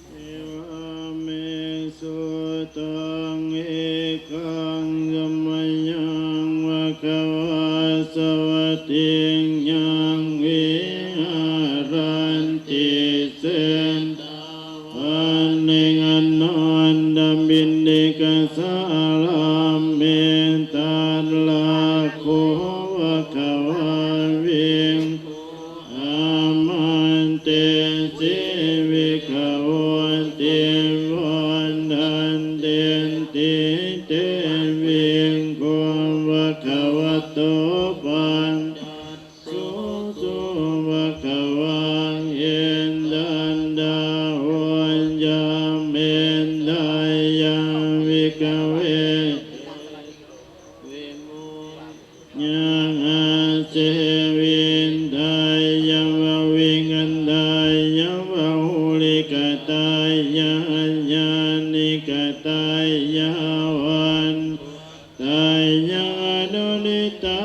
ເອວະເມ ສຸຕັງ ເອກັງ ສະມະຍັງ ພະຄະວາ ສະວັດຕິ ຍັງ ວິຫາຣັນຕິ ເສ ລາເມຕັດລະໂຄ ພະຄະວາ ວິກ ອາມະເຕ ສິ ວິກຂະໂວ ຕິ ວັດທັນຕິ ເຕ ວິກຂຸ ພະຄະວະໂຕ ປັກ ສຸ ສຸ ພະຄະວາ ອິດທັນຕະ ໂອ ຈະ ເມຕຕາຍະ ວິກຂະເວ ຍະ ຫະ ເສ ວິຕາຍະ ວະ ວິຄະຕາຍະ ວະ ໂຫລິກະຕາຍະ ຍານິກະຕາຍະ ວັດ ຕາຍະ ອະນຸທິຕາ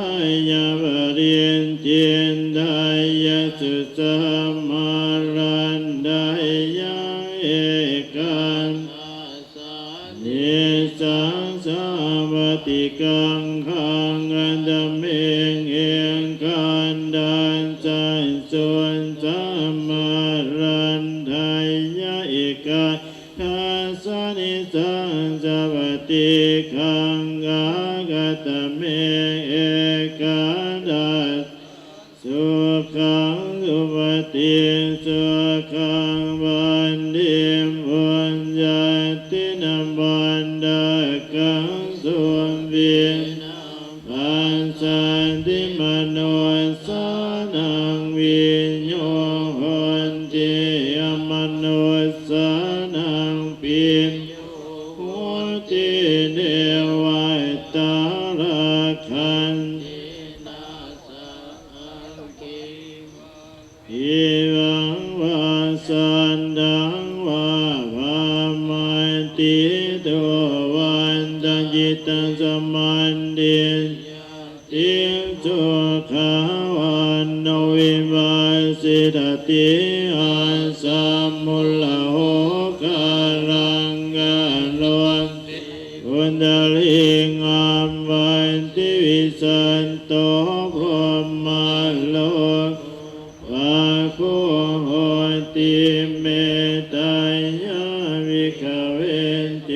ຍະ ປະລິດຈິດຕາຍະ ສຸສະມາລັນຕາຍະ ເອກະ ສານິສັງ ສາວັດຖິກັງ ຂັງ ອັດຕະເມ ເອກະ ທັດສະ ສຸສະມາລັນຕາຍະ ເອກະ ທັດສະ ນິສັງ ສາວັດຖິກັງ ຂັງ ອັດຕະເມ ເອກະ ທັດສະ ສຸຂັງ ສຸປະຕິ ສຸຂັງ ວັນຕິ ປຸນຍັດທິນະ ວັນຕະກັງ ສຸວິນະ ປັດສະຕິ ມະນຸດສານັງ ວິນໂຍ ໂຫຕິ ຍະ ມະນຸດສານັງ ປິນໂຍ ໂຫຕິ ເທວະຕາ ລັກຂັນຕິນະ ສະ ອັງຄີ ເທວັງ ວາ ສັດທັງ ວາ ພະມະຕິ ໂຕ ວັດຕະ ຈິດຕະ ສະມາທິ ຍາ ຕິ ສຸຂາ ວັນໂນ ວິປັດສິຕາ ຕິ ອາສະ ມຸລະ ໂຫ ກາລັງ ກະໂຣ ຕິ ອຸດຕະລິງ ອັບວັດຕິ ວິສັດໂຕ ພົມມະໂລ ພະໂຄ ໂຫຕິ ເມຕຕາຍະ ວິກຂະເວ ເຈ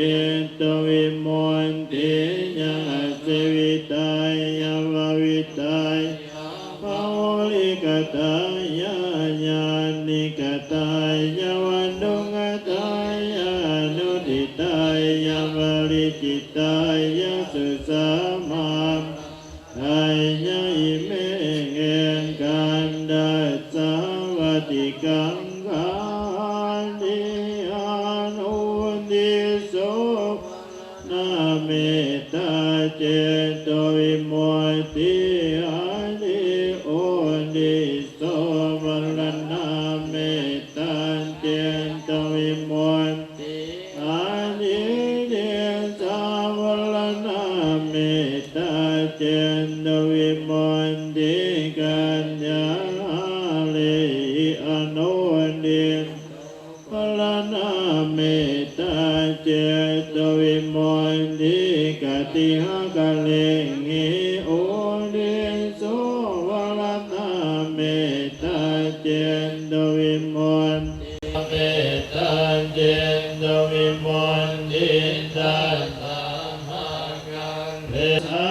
ໂຕ ວິມຸດທິ ຍະ ເສ ວິຕາຍະ ວະ ວິຕາຍະ ພະ ໂຫລິກະຕາຍະ ຍານິກະຕາຍະ ວະ ດຸກຂະຕາຍະ ອະນຸທິຕາຍະ ປະລິດຈິຕາຍະ ສຸສະມາ ຕາຍະ ອິເມ ເອກະ ທັດສະ ວັດຖິກັງ ຂັງ ອັດຕະເມ ອະນຸທິ ໂສ ນະ ເມຕຕາ ເຈໂຕ ວິມຸດທິ ອະທິ ໂອທິ ໂສ ວະລະນະ ເມຕຕາ ເຈໂຕ ວິມຸດ ອະທິ ເດຊາ ວະລະນະ ເມດຕາ ເຈໂຕ ວິມຸດທິ ກັນຍາ ຫະເລ ອະນຸທິ ວະລະນະ ເມດຕາ ເຈໂຕ ວິມຸດທິ ກະຕິຫະກະເລ ໂອທິ ໂສ ວະລະນະ ເມດຕາ ເຈໂຕ ວິມຸດ ເມດຕາ ເຈໂຕ ວິມຸດທິ ຕັດສະ ພະຄະເລ ສາ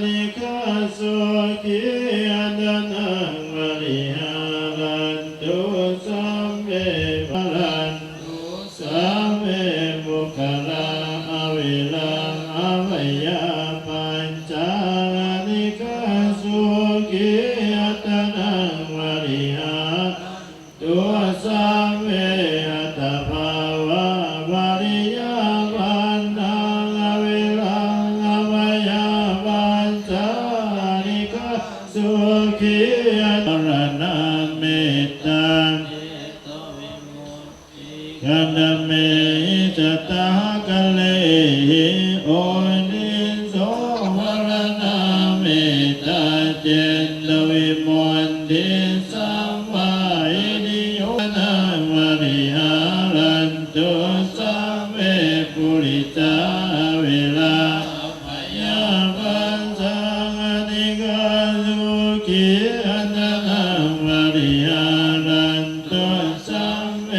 ນິກາ ສຸຂີ ອັດຕະນັງ ປະລິຫາຣັນຕຸ ສັບເພ ພະລັນ ຕຸ ສັບເພ ປຸກຄະລາ ອະເວລາ ອະພະຍາປັດສາ ສານິກາ ສຸຂີ ອັດຕະນັງ ປະລິຫາຣັນ ຕຸ ສັບເພ ອັດຕະພາວະ ປະລິຍາປັດສາ ອະເວລາ ອະພະຍາປັດສາ ສານິກາ ສຸຂີ ອັດຕະ ມະລະນະ ເມດຕາ ກັນຕະເມ ສະຕາ ກະເລ ໂອທິ ໂສ ວະລະນະ ເມດຕາ ເຈໂຕ ວິມຸດທິ ສະບາຍ ນິໂຍ ນະ ມະລິຫາຣັນຕຸ ສັບເພ ປຸລິສາ ອະເວລາ ອະພະຍາປັດສາ ສານິກາ ສຸຂີ ອັດຕະນັງ ປະລິຫາຣັນຕຸ ສັບເພ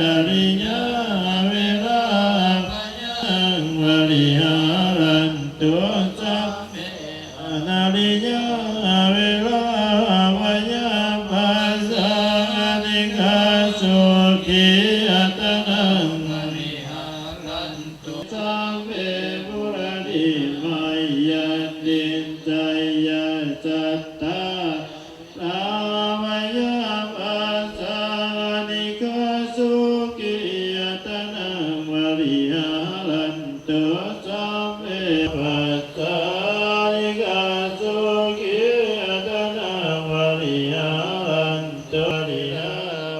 ອະລິຍາ ອະເວລາ ອະພະຍາ ປັດສາ ສານິກາ ສຸຂີ ອັດຕະນັງ ປະລິຫາ ລັນຕຸ ສັບເພ ອະນາລິຍາ ເວລາ ພະຍາ ປັດຊາ ອະນີກາ ສຸຂີ ອັດຕະນັງ ປະລິຫາລັນຕຸ ສັບເພ ປຸລະທິມາຍາ ຕິດໄຊຍາ ສັດທາ ລາພະຍາປັດຊາ ອະນີກາ ສຸຂີ ອັດຕະນັງ ປະລິຫາລັນຕຸ ສັບເພ ປັດຊາ ອະນີກາ ສຸຂີ ອັດຕະນັງ ປະລິຫາລັນຕຸ ລາ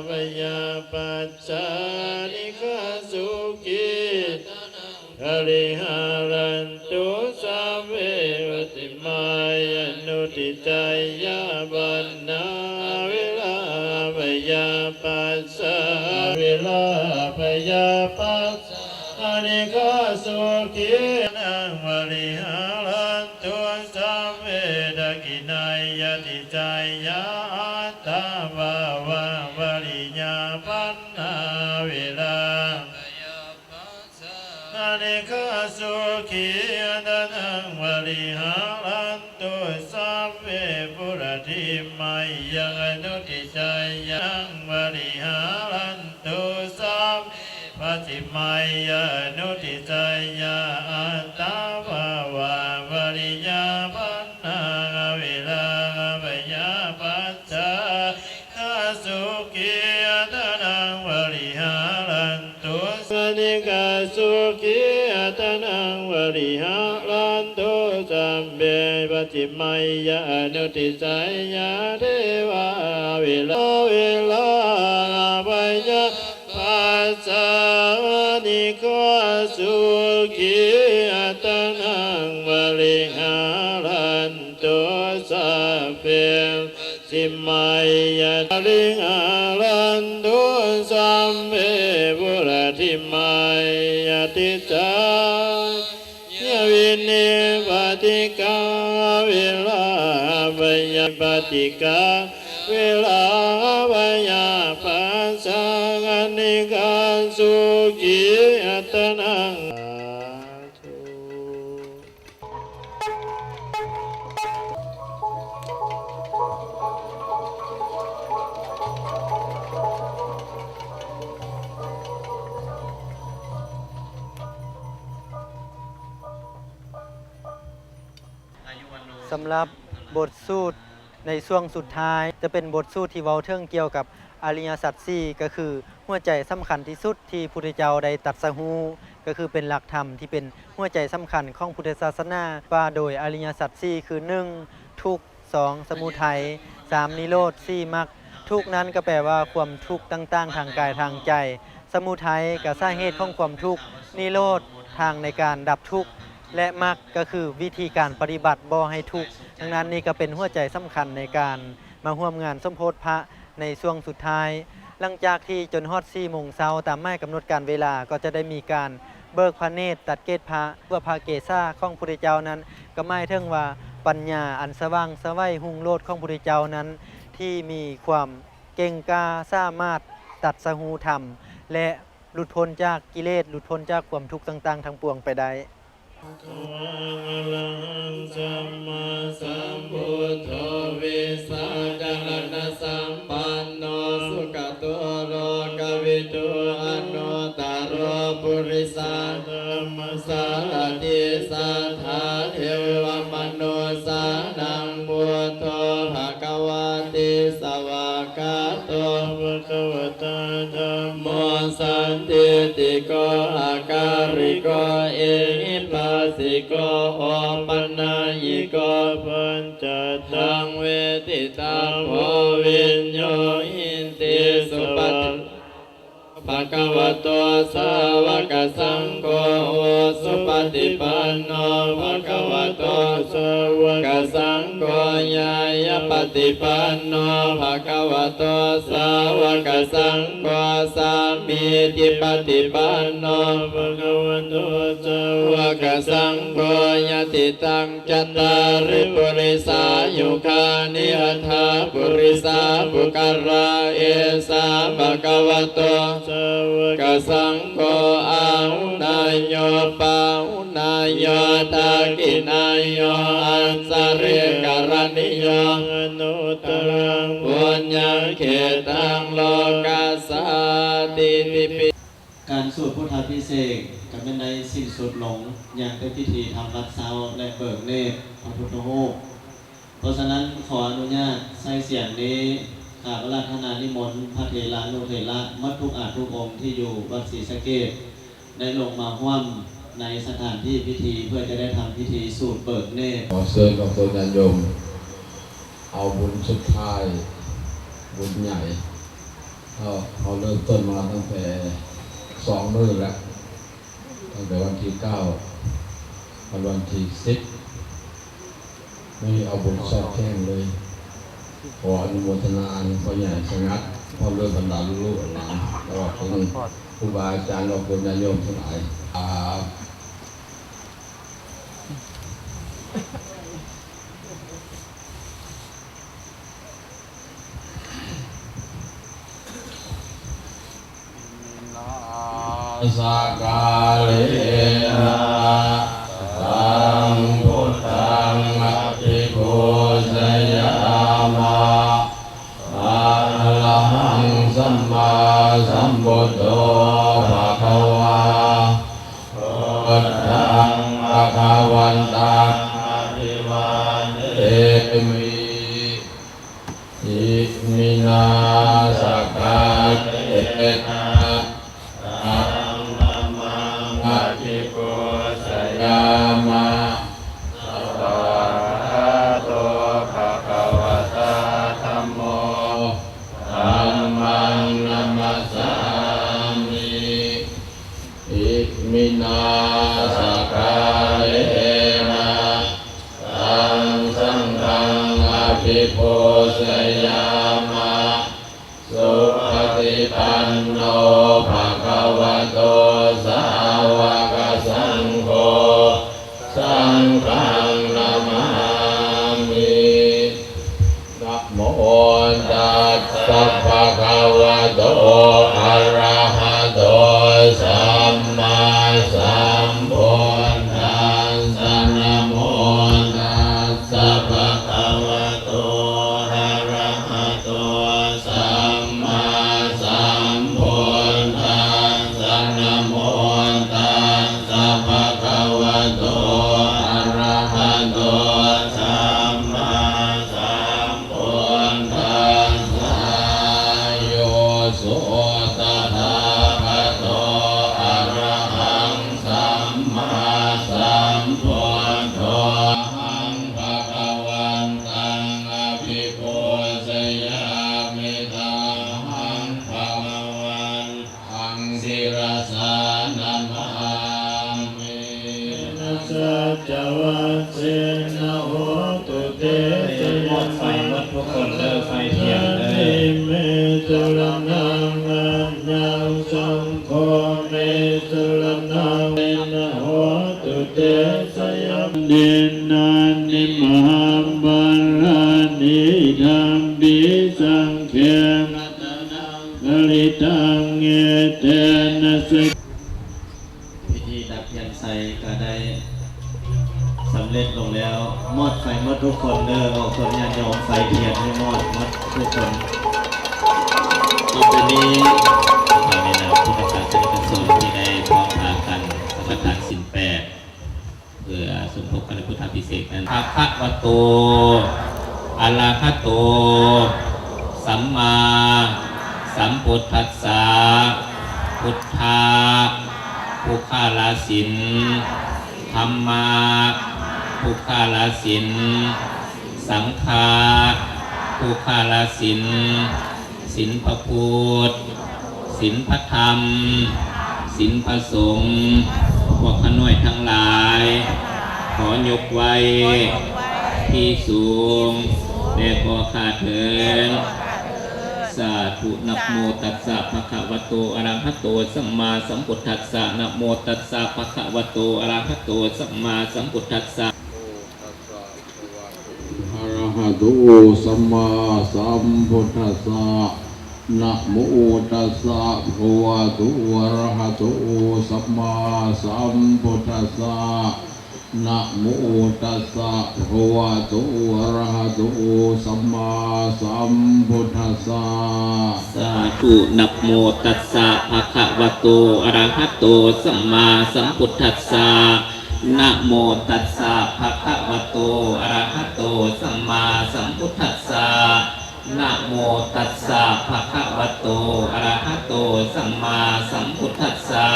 ພະຍາປັດຊາ ອະນີກາ ສຸຂີ ອັດຕະນັງ ປະລິຫາລັນຕຸ ສັບເພ ປັດສິມາຍາ ອະນຸທິດໄຊຍາ ປັນນາ ເວລາພະຍາປັດຊາ ເວລາພະຍາປັດຊາ ອະນີກາ ສຸຂີ ອັດຕະນັງ ປະລິຫາລັນຕຸ ສັບເພ ທັກຂິນາຍາ ທິດໄຊຍາ ອັດຕາພາວາ ປະລິຍາ ປັນນາ ເວລາ ອະນີກາ ສຸຂີ ອັດຕະນັງ ປະລິຫາລັນຕຸ ສັບເພ ປຸລະທິມາຍາ ອະນຸທິດໄຊຍາ ປັນນັງ ປະລິຫາລັນຕຸ ສັບເພ ປັດສິມາຍາ ອະນຸທິດໄຊຍາ ອັດຕາພາວາ ປະລິຍາ ປັນນາ ເວລາພະຍາປັດຊາ ອະນີກາ ສຸຂີ ອັດຕະນັງ ປະລິຫາລັນຕຸ ອະນີກາ ສຸຂີ ອັດຕະນັງ ປະລິຫາລັນຕຸ ສັບເພ ປັດສິມາຍາ ອະນຸທິດໄຊຍາ ເທວາ ເວລາ ເວລາພະຍາປັດຊາ ອະນີກາ ສຸຂີ ອັດຕະນັງ ປະລິຫາລັນຕຸ ສັບເພ ສິມາຍາ ປະລິຫາລັນຕຸ ສັບເພ ປຸລະທິມາຍາ ທິດໄຊຍາ ວິນິບາຕິກາ ເວລາພະຍາ ບາຕິກາ ເວລາພະຍາປັດຊາ ອະນີກາ ສຸຂີ ອັດຕະນັງ ສາທຸ. ສຳລັບບົດສູດໃນຊ່ວງສຸດທ້າຍ ຈະເປັນບົດສູດທີ່ເວົ້າເຖິງກ່ຽວກັບ ອະລິຍະສັດສີ່ ກໍຄືຫົວໃຈສຳຄັນທີ່ສຸດທີ່ພຸດທະເຈົ້າໄດ້ຕັດສະຮູ້ ກໍຄືເປັນຫຼັກທຳທີ່ເປັນຫົວໃຈສຳຄັນຂອງພຸດທະສາສະໜາ ວ່າໂດຍອະລິຍະສັດສີ່ ຄື ໜຶ່ງ ທຸກ ສອງ ສະມຸໄທ ສາມ ນິໂຣດ ສີ່ ມັກ. ທຸກນັ້ນກໍແປວ່າຄວາມທຸກຕ່າງໆທາງກາຍທາງໃຈ, ສະມຸໄທກໍສາເຫດຂອງຄວາມທຸກ, ນິໂຣດ ທາງໃນການດັບທຸກ ແລະ ມັກກໍຄືວິທີການປະຕິບັດບໍ່ໃຫ້ທຸກ. ດັ່ງນັ້ນນີ້ກໍເປັນຫົວໃຈສຳຄັນໃນການ ມາຮ່ວມງານສົມໂພດພະໃນຊ່ວງສຸດທ້າຍ. ຫຼັງຈາກທີ່ຈົນຮອດສີ່ໂມງເຊົ້າ ຕາມໝາຍກຳນົດການເວລາ ກໍຈະໄດ້ມີການເບີກພະເນດ ຕັດເກດພະ ເພື່ອພະເກສາຂອງພຸດທະເຈົ້ານັ້ນ ກໍໝາຍເຖິງວ່າປັນຍາອັນສະຫວ່າງໄສຮຸ່ງໂລດຂອງພຸດທະເຈົ້ານັ້ນ ທີ່ມີຄວາມເກັ່ງກ້າ ສາມາດຕັດສະຮູ້ທຳ ແລະ ຫຼຸດພົ້ນຈາກກິເລດ ຫຼຸດພົ້ນຈາກຄວາມທຸກຕ່າງໆທັງປວງໄປໄດ້. ພະຄະວາ ອະລະຫັງ ສຳມາສຳພຸດໂທ ວິຊາຈະລະນະສຳປັນໂນ ສຸກະໂຕ ໂລກະວິທູ ອະນຸດຕະໂລ ປຸລິສະທຳມະສາລະຖິ ສັດຖາເທວະມະນຸດສານັງ ພຸດໂທ ພະຄະວາຕິ ສະຫວາກຂາໂຕ ພະຄະວະຕາ ທຳໂມ ສັນທິດຖິໂກ ອາກາລິໂກ ເອຫິປັດສິໂກ ໂອປະນາຍິໂກ ປັນຈະຕັງ ເວທິຕາໂພ ວິນໂຍຫິນຕິ ສຸປະຕິ ພະຄະວະໂຕ ສາວະກະສັງໂຄ ອຸຊຸປະຕິປັນໂນ ພະຄະວະໂຕ ສາວະກະສັງໂຄ ຍາຍະປະຕິປັນໂນ ພະຄະວະໂຕ ສາວະກະສັງໂຄ ສາມີຈິປະຕິປັນໂນ ພະຄະວະໂຕ ສາວະກະສັງໂຄ ຍະຕິຕັງ ຈັດຕາລິ ປຸລິສາຍຸຄານິ ອັດຖາ ປຸລິສາ ປຸກກະລາ ເອສາ ພະຄະວະໂຕ ກະສັງໂຄ ອາຫຸນາໂຍ ປາຫຸນາໂຍ ທັກຂິນາໂຍ ອັນສະລີກະລະນີໂຍ ອະນຸດຕະລັງ ປຸນຍັງເຂຕັງ ໂລກັດສາຕິຕິປິ. ການສູດພຸດທາພິເສກກໍແມ່ນໄດ້ສິ້ນສຸດລົງ, ຍັງແຕ່ພິທີທຳວັດເຊົ້າ ແລະ ເບີກເນດພະພຸດທະຮູບ. ເພາະສະນັ້ນ, ຂໍອະນຸຍາດໃຊ້ສຽງນີ້ ຂ້າອາລາທະນານິມົນພະເຖລານຸເຖລະໝົດທຸກອາດທຸກອົງທີ່ຢູ່ວັດສີສະເກດ ໄດ້ລົງມາຮ່ວມໃນສະຖານທີ່ພິທີ ເພື່ອຈະໄດ້ທຳພິທີສູດເບີກເນດ. ຂໍເຊີນຄວາມສົນຍາດໂຍມ ເອົາບຸນສຸດທ້າຍ ບຸນໃຫຍ່. ເຮົາ ເຮົາເລີ່ມຕົ້ນມາຕັ້ງແຕ່ສອງມື້ແລ້ວ, ຕັ້ງແຕ່ວັນທີເກົ້າ ຮອດວັນທີສິບ. ມື້ນີ້ເອົາບຸນຊອດແຈ້ງເລີຍ. ຂໍອະນຸໂມທະນານຳພໍ່ໃຫຍ່ສະຫງັດ ພ້ອມດ້ວຍບັນດາລູກໆຫຼານໆ ຕະຫຼອດເຖິງຄູບາອາຈານ ອອກຕົນຍາດໂຍມທັງຫຼາຍ. ສະກາເລນະ ສັງພຸດທັງ ອະພິປູຊະຍາມະ. ອະລະຫັງ ສຳມາສຳພຸດໂທ ພະຄະວາ. ພຸດທັງ ພະຄະວັນຕັງ ອະພິວາເທມິ. ອິມິນາ ສະກາເລນະ ຕັງ ທຳມັງ ອະພິປູຊະຍາມະ. ສະວາກະໂຕ ພະຄະວະຕາ ທຳໂມ ທຳມັງ ນະມັດສາມິ. ອິມິນາ ສະກາເລນະ ຕັງ ສັງຄັງ ອະພິປູຊະຍາມະ. ສຸປະຕິປັນໂນ ພະຄະວະໂຕ ສາວະກະສັງໂຄ ສັງຄັງ ນະມາມິ. ນະໂມຕັດສະ ພະຄະວະໂຕ ອະຣະຫະໂຕ ສຳມາສຳພຸດທັດສະ. ນະໂມຕັດສະ ພະຄະວະໂຕ ອະຣະຫະໂຕ ສຳມາສຳພຸດທັດສະ. ນະໂມຕັດສະ ພະຄະວະໂຕ ອະຣະຫະໂຕ ສຳມາສຳ ພຸດທັດສະ. ໂຍ ໂສ ຕະຖາຄະໂຕ ອະຣະຫັງ ສຳມາສຳພຸດໂທ. ອະຫັງ ພະຄະວັນຕັງ ອະພິປູຊະຍາມິ. ຕະຫັງ ພະຄະວັນ ທັງສິລະສາ ນະມາມິ. ເຕນະ ສັດຈະວັດເສນະ ໂຫຕຸເຕ ຊະຍະ ໄຟໝົດທຸກຄົນເດີ ໄຟທຽນເດີ. ເມ ສະລະນັງ ອັນຍັງ ສັງໂຄ ເມ ສະລະນັງ ເສນະ ໂຫຕຸເຕ ຊະຍະ ດິນນານິ ມະຫາບາລານິ ອິດຖະປິ ສັງເຂ ກະລິຕັງ ເອເຕນະ ສະ ພິທີດັບພຽນໄຊກໍໄດ້ສຳເລັດລົງແລ້ວ. ມອດໄຟໝົດທຸກຄົນເດີ ອອກຕົນຍາດໂຍມ ໄຟທຽນໃຫ້ມອດໝົດທຸກຄົນ. ຕໍ່ໄປນີ້ ຂ້າແມ່ນຳພຸດທະສາສະນິກະສົງທີ່ໄດ້ພ້ອມພາກັນສະມາທານສິນແປດ ເພື່ອສົມທົບກັນໃນພຸດທາພິເສກນັ້ນ. ພະຄະວະໂຕ ອະລະຫະໂຕ ສຳມາສຳພຸດທັດສະ. ພຸດທະ ປຸກຄະລະສິນ, ທຳມະ ປຸກຄະລະສິນ, ສັງຄະ ປຸກຄະລະສິນ. ສິນພະພຸດ, ສິນພະທຳ, ສິນພະສົງ, ພວກຂ້ານ້ອຍທັງຫຼາຍ ຂໍຍົກໄຫວ້ທີ່ສູງແດ່ພໍ່ຂ້າເທີ້ນ. ສາທຸ. ນະໂມຕັດສະ ພະຄະວະໂຕ ອະລະຫະໂຕ ສຳມາສຳພຸດທັດສະ. ນະໂມຕັດສະ ພະຄະວະໂຕ ອະລະຫະໂຕ ສຳມາສຳພຸດທັດສະ. ອະລະຫະໂຕ ສຳມາສຳພຸດທັດສະ. นะโมตัสสะภะคะวะโต อะระหะโต สัมมาสัมพุทธัสสะ นะโมตัสสะภะคะวะโต อะระหะโต สัมมาสัมพุทธัสสะ สาธุ นะโมตัสสะภะคะวะโต อะระหะโต สัมมาสัมพุทธัสสะ นะโมตัสสะภะคะวะโต อะระหะโต สัมมาสัมพุทธัสสะ นะโมตัสสะภะคะวะโต อะระหะโต สัมมาสัมพุทธัสสะ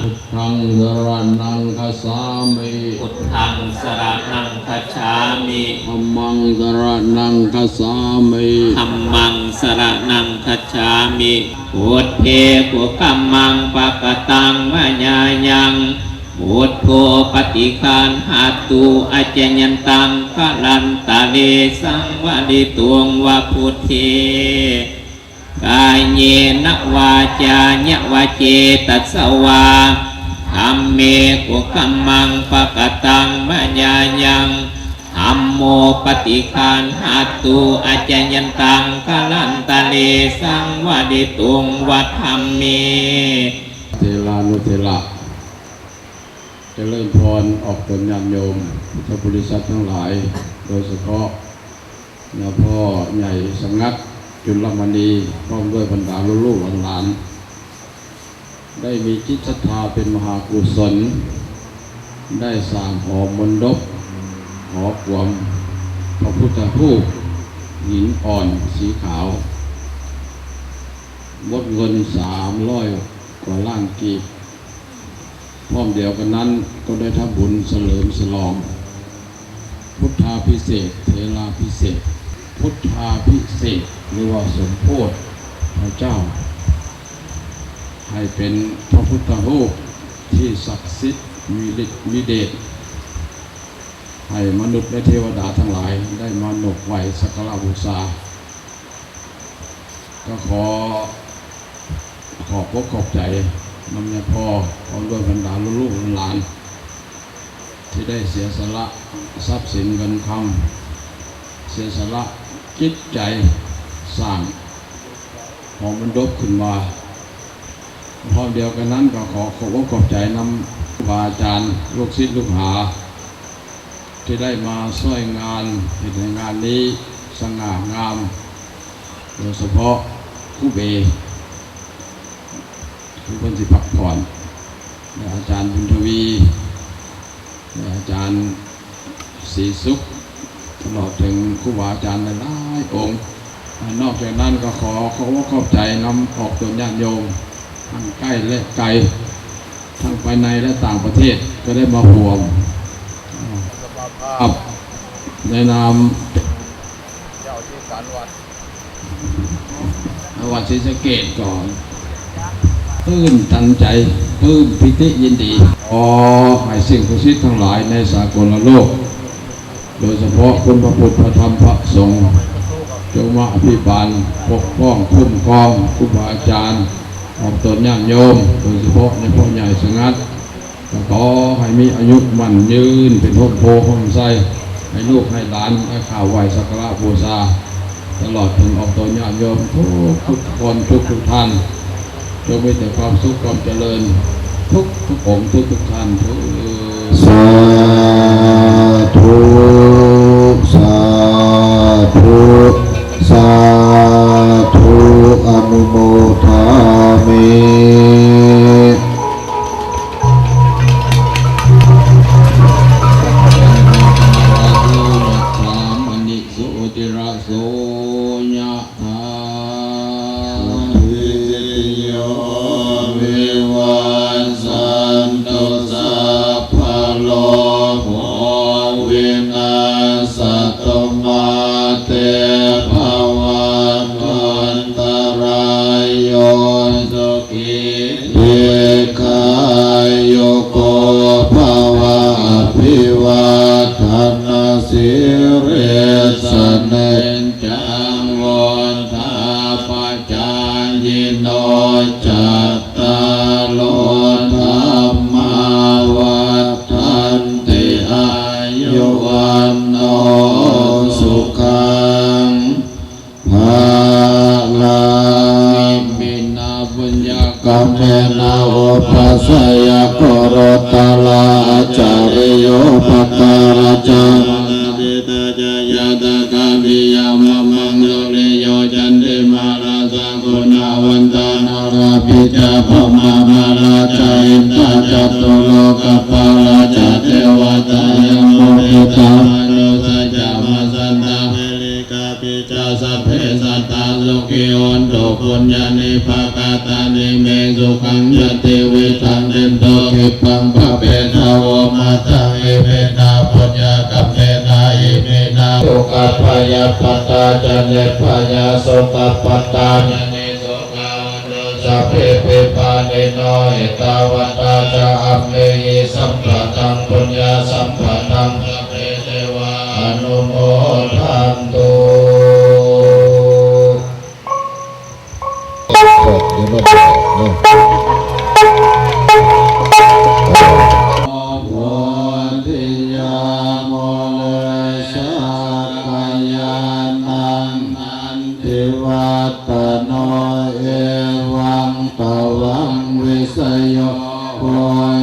พุทธังสะระณังคัจฉามิ พุทธังสะระณังคัจฉามิ ธัมมังสะระณังคัจฉามิ ธัมมังสะระณังคัจฉามิ พุทเท กุกัมมัง ปะกะตัง มะยายัง พุทโธ ปะติคันหะตุ อะจายันตัง กะลันตะเร สังวะริตุง วะ พุทเท ກາເຍນະ ວາຈາຍະ ວະ ເຈຕະສະວາ ທຳເມ ກຸກັມມັງ ປະກະຕັງ ມະຍາຍັງ ທຳໂມ ປະຕິຄັນຫະຕຸ ອາຈາຍັນຕັງ ກາລັນຕະເລ ສັງວະດິຕຸງ ວະທຳເມ. ເຖລານຸເຖລະ ຈະເລີນພອນອອກຕົນຍາດໂຍມ ພຸດທະບໍລິສັດທັງຫຼາຍ, ໂດຍສະເພາະ ຍາພໍ່ໃຫຍ່ສະຫງັດ ຈຸລະມະນີ ພ້ອມດ້ວຍບັນດາລູກໆຫຼານໆ ໄດ້ມີຈິດສັດທາເປັນມະຫາກຸສົນ ໄດ້ສ້າງຫໍມົນດົບ ຫໍກວມພະພຸດທະຮູບຫີນອ່ອນສີຂາວ ໝົດເງິນສາມຮ້ອຍກວ່າລ້ານກີບ. ພ້ອມດຽວກັນນັ້ນກໍໄດ້ທຳບຸນສະເຫຼີມສະຫຼອງພຸດທາພິເສກ ເຖລາພິເສກ ພຸດທາພິເສກ ຫຼືວ່າສົມໂພດພະເຈົ້າ ໃຫ້ເປັນພະພຸດທະຮູບທີ່ສັກສິດ ມີລິດມີເດດ ໃຫ້ມະນຸດ ແລະ ເທວະດາທັງຫຼາຍໄດ້ມານົບໄຫວ້ສັກກາລະບູຊາ. ກໍຂໍຂອບອົກຂອບໃຈນຳຍາພໍ່ ພ້ອມດ້ວຍບັນດາລູກໆຫຼານໆ ທີ່ໄດ້ເສຍສະຫຼະຊັບສິນເງິນຄຳ ເສຍສະຫຼະຈິດໃຈສ້າງຫໍມົນດົບຂຶ້ນມາ. ພ້ອມດຽວກັນນັ້ນກໍຂໍຂອບອົກຂອບໃຈນຳຄູບາອາຈານ ລູກສິດລູກຫາ ທີ່ໄດ້ມາຊ່ວຍງານ ເຮັດໃຫ້ງານນີ້ສະຫງ່າງາມ ໂດຍສະເພາະຄູເບ ຄືເພິ່ນຊິພັກຜ່ອນ ແລະ ອາຈານບຸນທະວີ ແລະ ອາຈານສີສຸກ ຕະຫຼອດເຖິງຄູບາອາຈານຫຼາຍໆອົງ. ນອກຈາກນັ້ນກໍຂໍຂອບອົກຂອບໃຈນຳອອກຕົນຍາດໂຍມ ທັງໃກ້ ແລະ ໄກ ທັງພາຍໃນ ແລະ ຕ່າງປະເທດ ກໍໄດ້ມາຮ່ວມ ສະມາພາບ ໃນນາມເຈົ້າທີ່ການວັດ ວັດສີສະເກດກໍຕື່ນຕັນໃຈ ປຶ້ມປີຕິຍິນດີ. ຂໍໃຫ້ສິ່ງສັກສິດທັງຫຼາຍໃນສາກົນລະໂລກ ໂດຍສະເພາະຄຸນພະພຸດ ພະທຳ ພະສົງ ຈົ່ງມາອະພິບານ ປົກປ້ອງ ຄຸ້ມຄອງຄູບາອາຈານ ອອກຕົນຍາດໂຍມ ໂດຍສະເພາະໃນພໍ່ໃຫຍ່ສະຫງັດ ກໍຂໍໃຫ້ມີອາຍຸໝັ້ນຍືນ ເປັນຮົ່ມໂພຮົ່ມໄຊ ໃຫ້ລູກໃຫ້ຫຼານໄດ້ກາບໄຫວ້ສັກກາລະບູຊາ ຕະຫຼອດເຖິງອອກຕົນຍາດໂຍມທຸກໆຄົນ ທຸກໆທ່ານ ຈົ່ງມີແຕ່ຄວາມສຸກຄວາມຈະເລີນ ທຸກໆອົງ ທຸກໆທ່ານເທີ້ນ. ສາທຸ ສາທຸ ສາທຸ ອະນຸໂມທາມິ. ໂສຕິລະໂສຍະຖາ ສາທິຕິໂຍ ວິວັດສັນຕຸ ສັບພະໂລໂຄ ວິນັດສະຕຸ ມາເຕພະວັດຕານຕະລາໂຍ ສຸຂີ ດີຄາຍຸໂກ ພະວະ ອະພິວາທະນະສີລິສະເນຈ ຈັງ ວຸດທາປະຈາຍິໂນ ຈັດຕາໂລ ທຳມາ ວັດທັນຕິ ອາຍຸ ວັນໂນ ສຸຂັງ ພະລັງ. พระสยโคโรตราอาจาริโยปการะจา ตาปิตาจายาตาคาปิยามามังสุริโยจันติมาราสากุณาวันตานาราปิจาพมามาราจาอินตาจตุโลกปาราจาเทวตายโมปิตามานุสาจามาสันตาเวลิกา ปิจาสัพเพสัตตาสุขีโหนตุ ปุญญานิปปากาตานิเมสุขังจะติวิทังตินโต คิปปังปะเปทาโวมาตัง อิมินาปุญญากรรมเมนะ อิมินา ทุกขะพยาปัตตาจะเนพยาโสกะปัตตาจะนิโสกะโหนตุ สัพเพปิปานิโน อิตาวตาจะอัมเมหิสัมปะทัง ปุญญาสัมปะทัง เทวาอนุโมทันตุ โพธิยามูเลสะกะยานัง นันทิวัตตะโน เอวังตะวังวิสโย โพ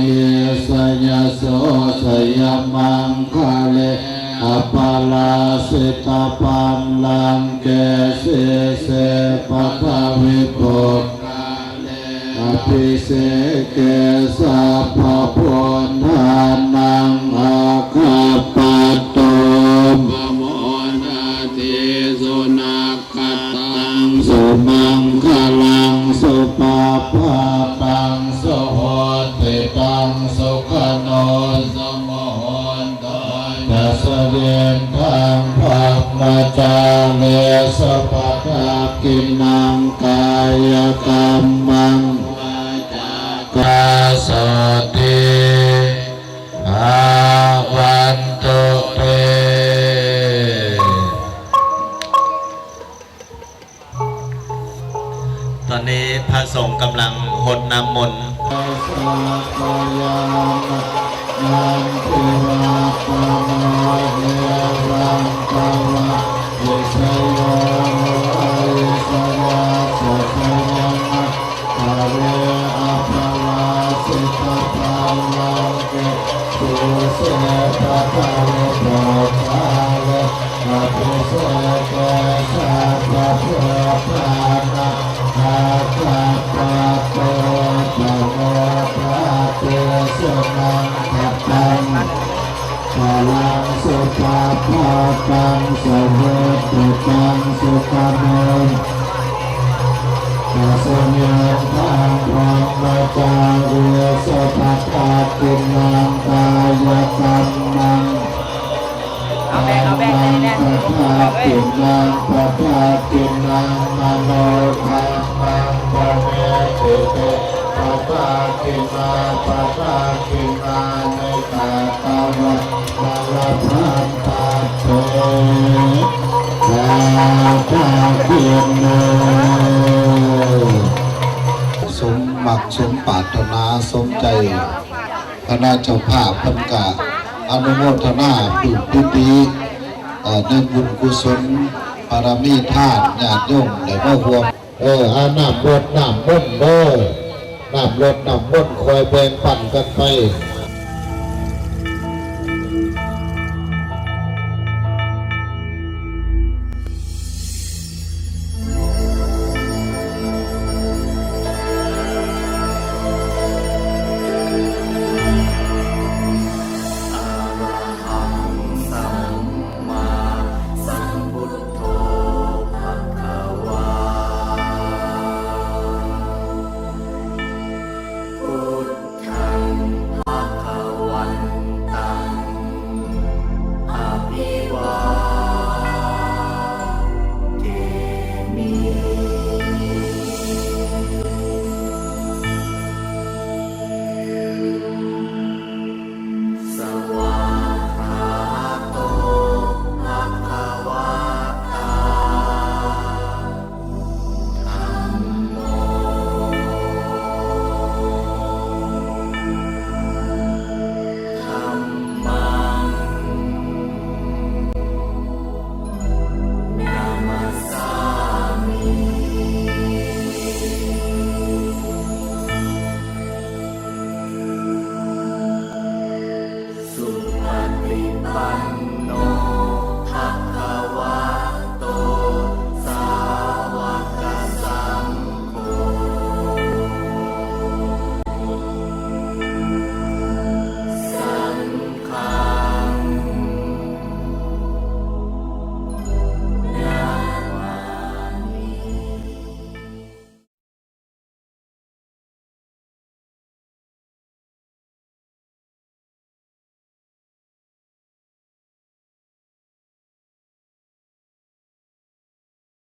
หิสยโส สยมังคะเล อปะลาสิตะปัลลังเก สีเสปะทะวิปุคคาเล อภิเสเก สัพพะพุทธานัง อาคัปปะตุ ปะโมทะติ สุนัก ขัตตัง สุมังคลัง สุปะภาตัง สุหุตติตัง สุขะโน สุมุหุตโต จะสะเรียนทางพรหมจารี สุปะทักขิณัง กายะกัมมัง วาจากะ โสติ ภะวันตุเต ตอนนี้พระสงฆ์กำลังหดน้ำมนต์ พลังสุขะภาตัง สะเวทตัง สุขะโน จะสะเรียนทางพรหมจารี สุปะทักขิณัง กายะกัมมัง เอาแบ่ง เอาแบ่ง กัมมัง ปะทักขิณัง ปะทักขิณัง มโนกัมมัง ปะเนติเต ปะทักขิณา ปะทักขิณานิ กาตะวะ มะละพันตะเต สาธุ สมมักสมปรารถนา สมใจ คณะเจ้าภาพเพิ่นกะอนุโมทนาปลื้มปิติ เอ่อ ในบุญกุศลบารมีทานญาติโยมได้มาร่วม เออ อาน้ำรดน้ำมนต์เด้อ น้ำรดน้ำมนต์คอยแบ่งปันกันไป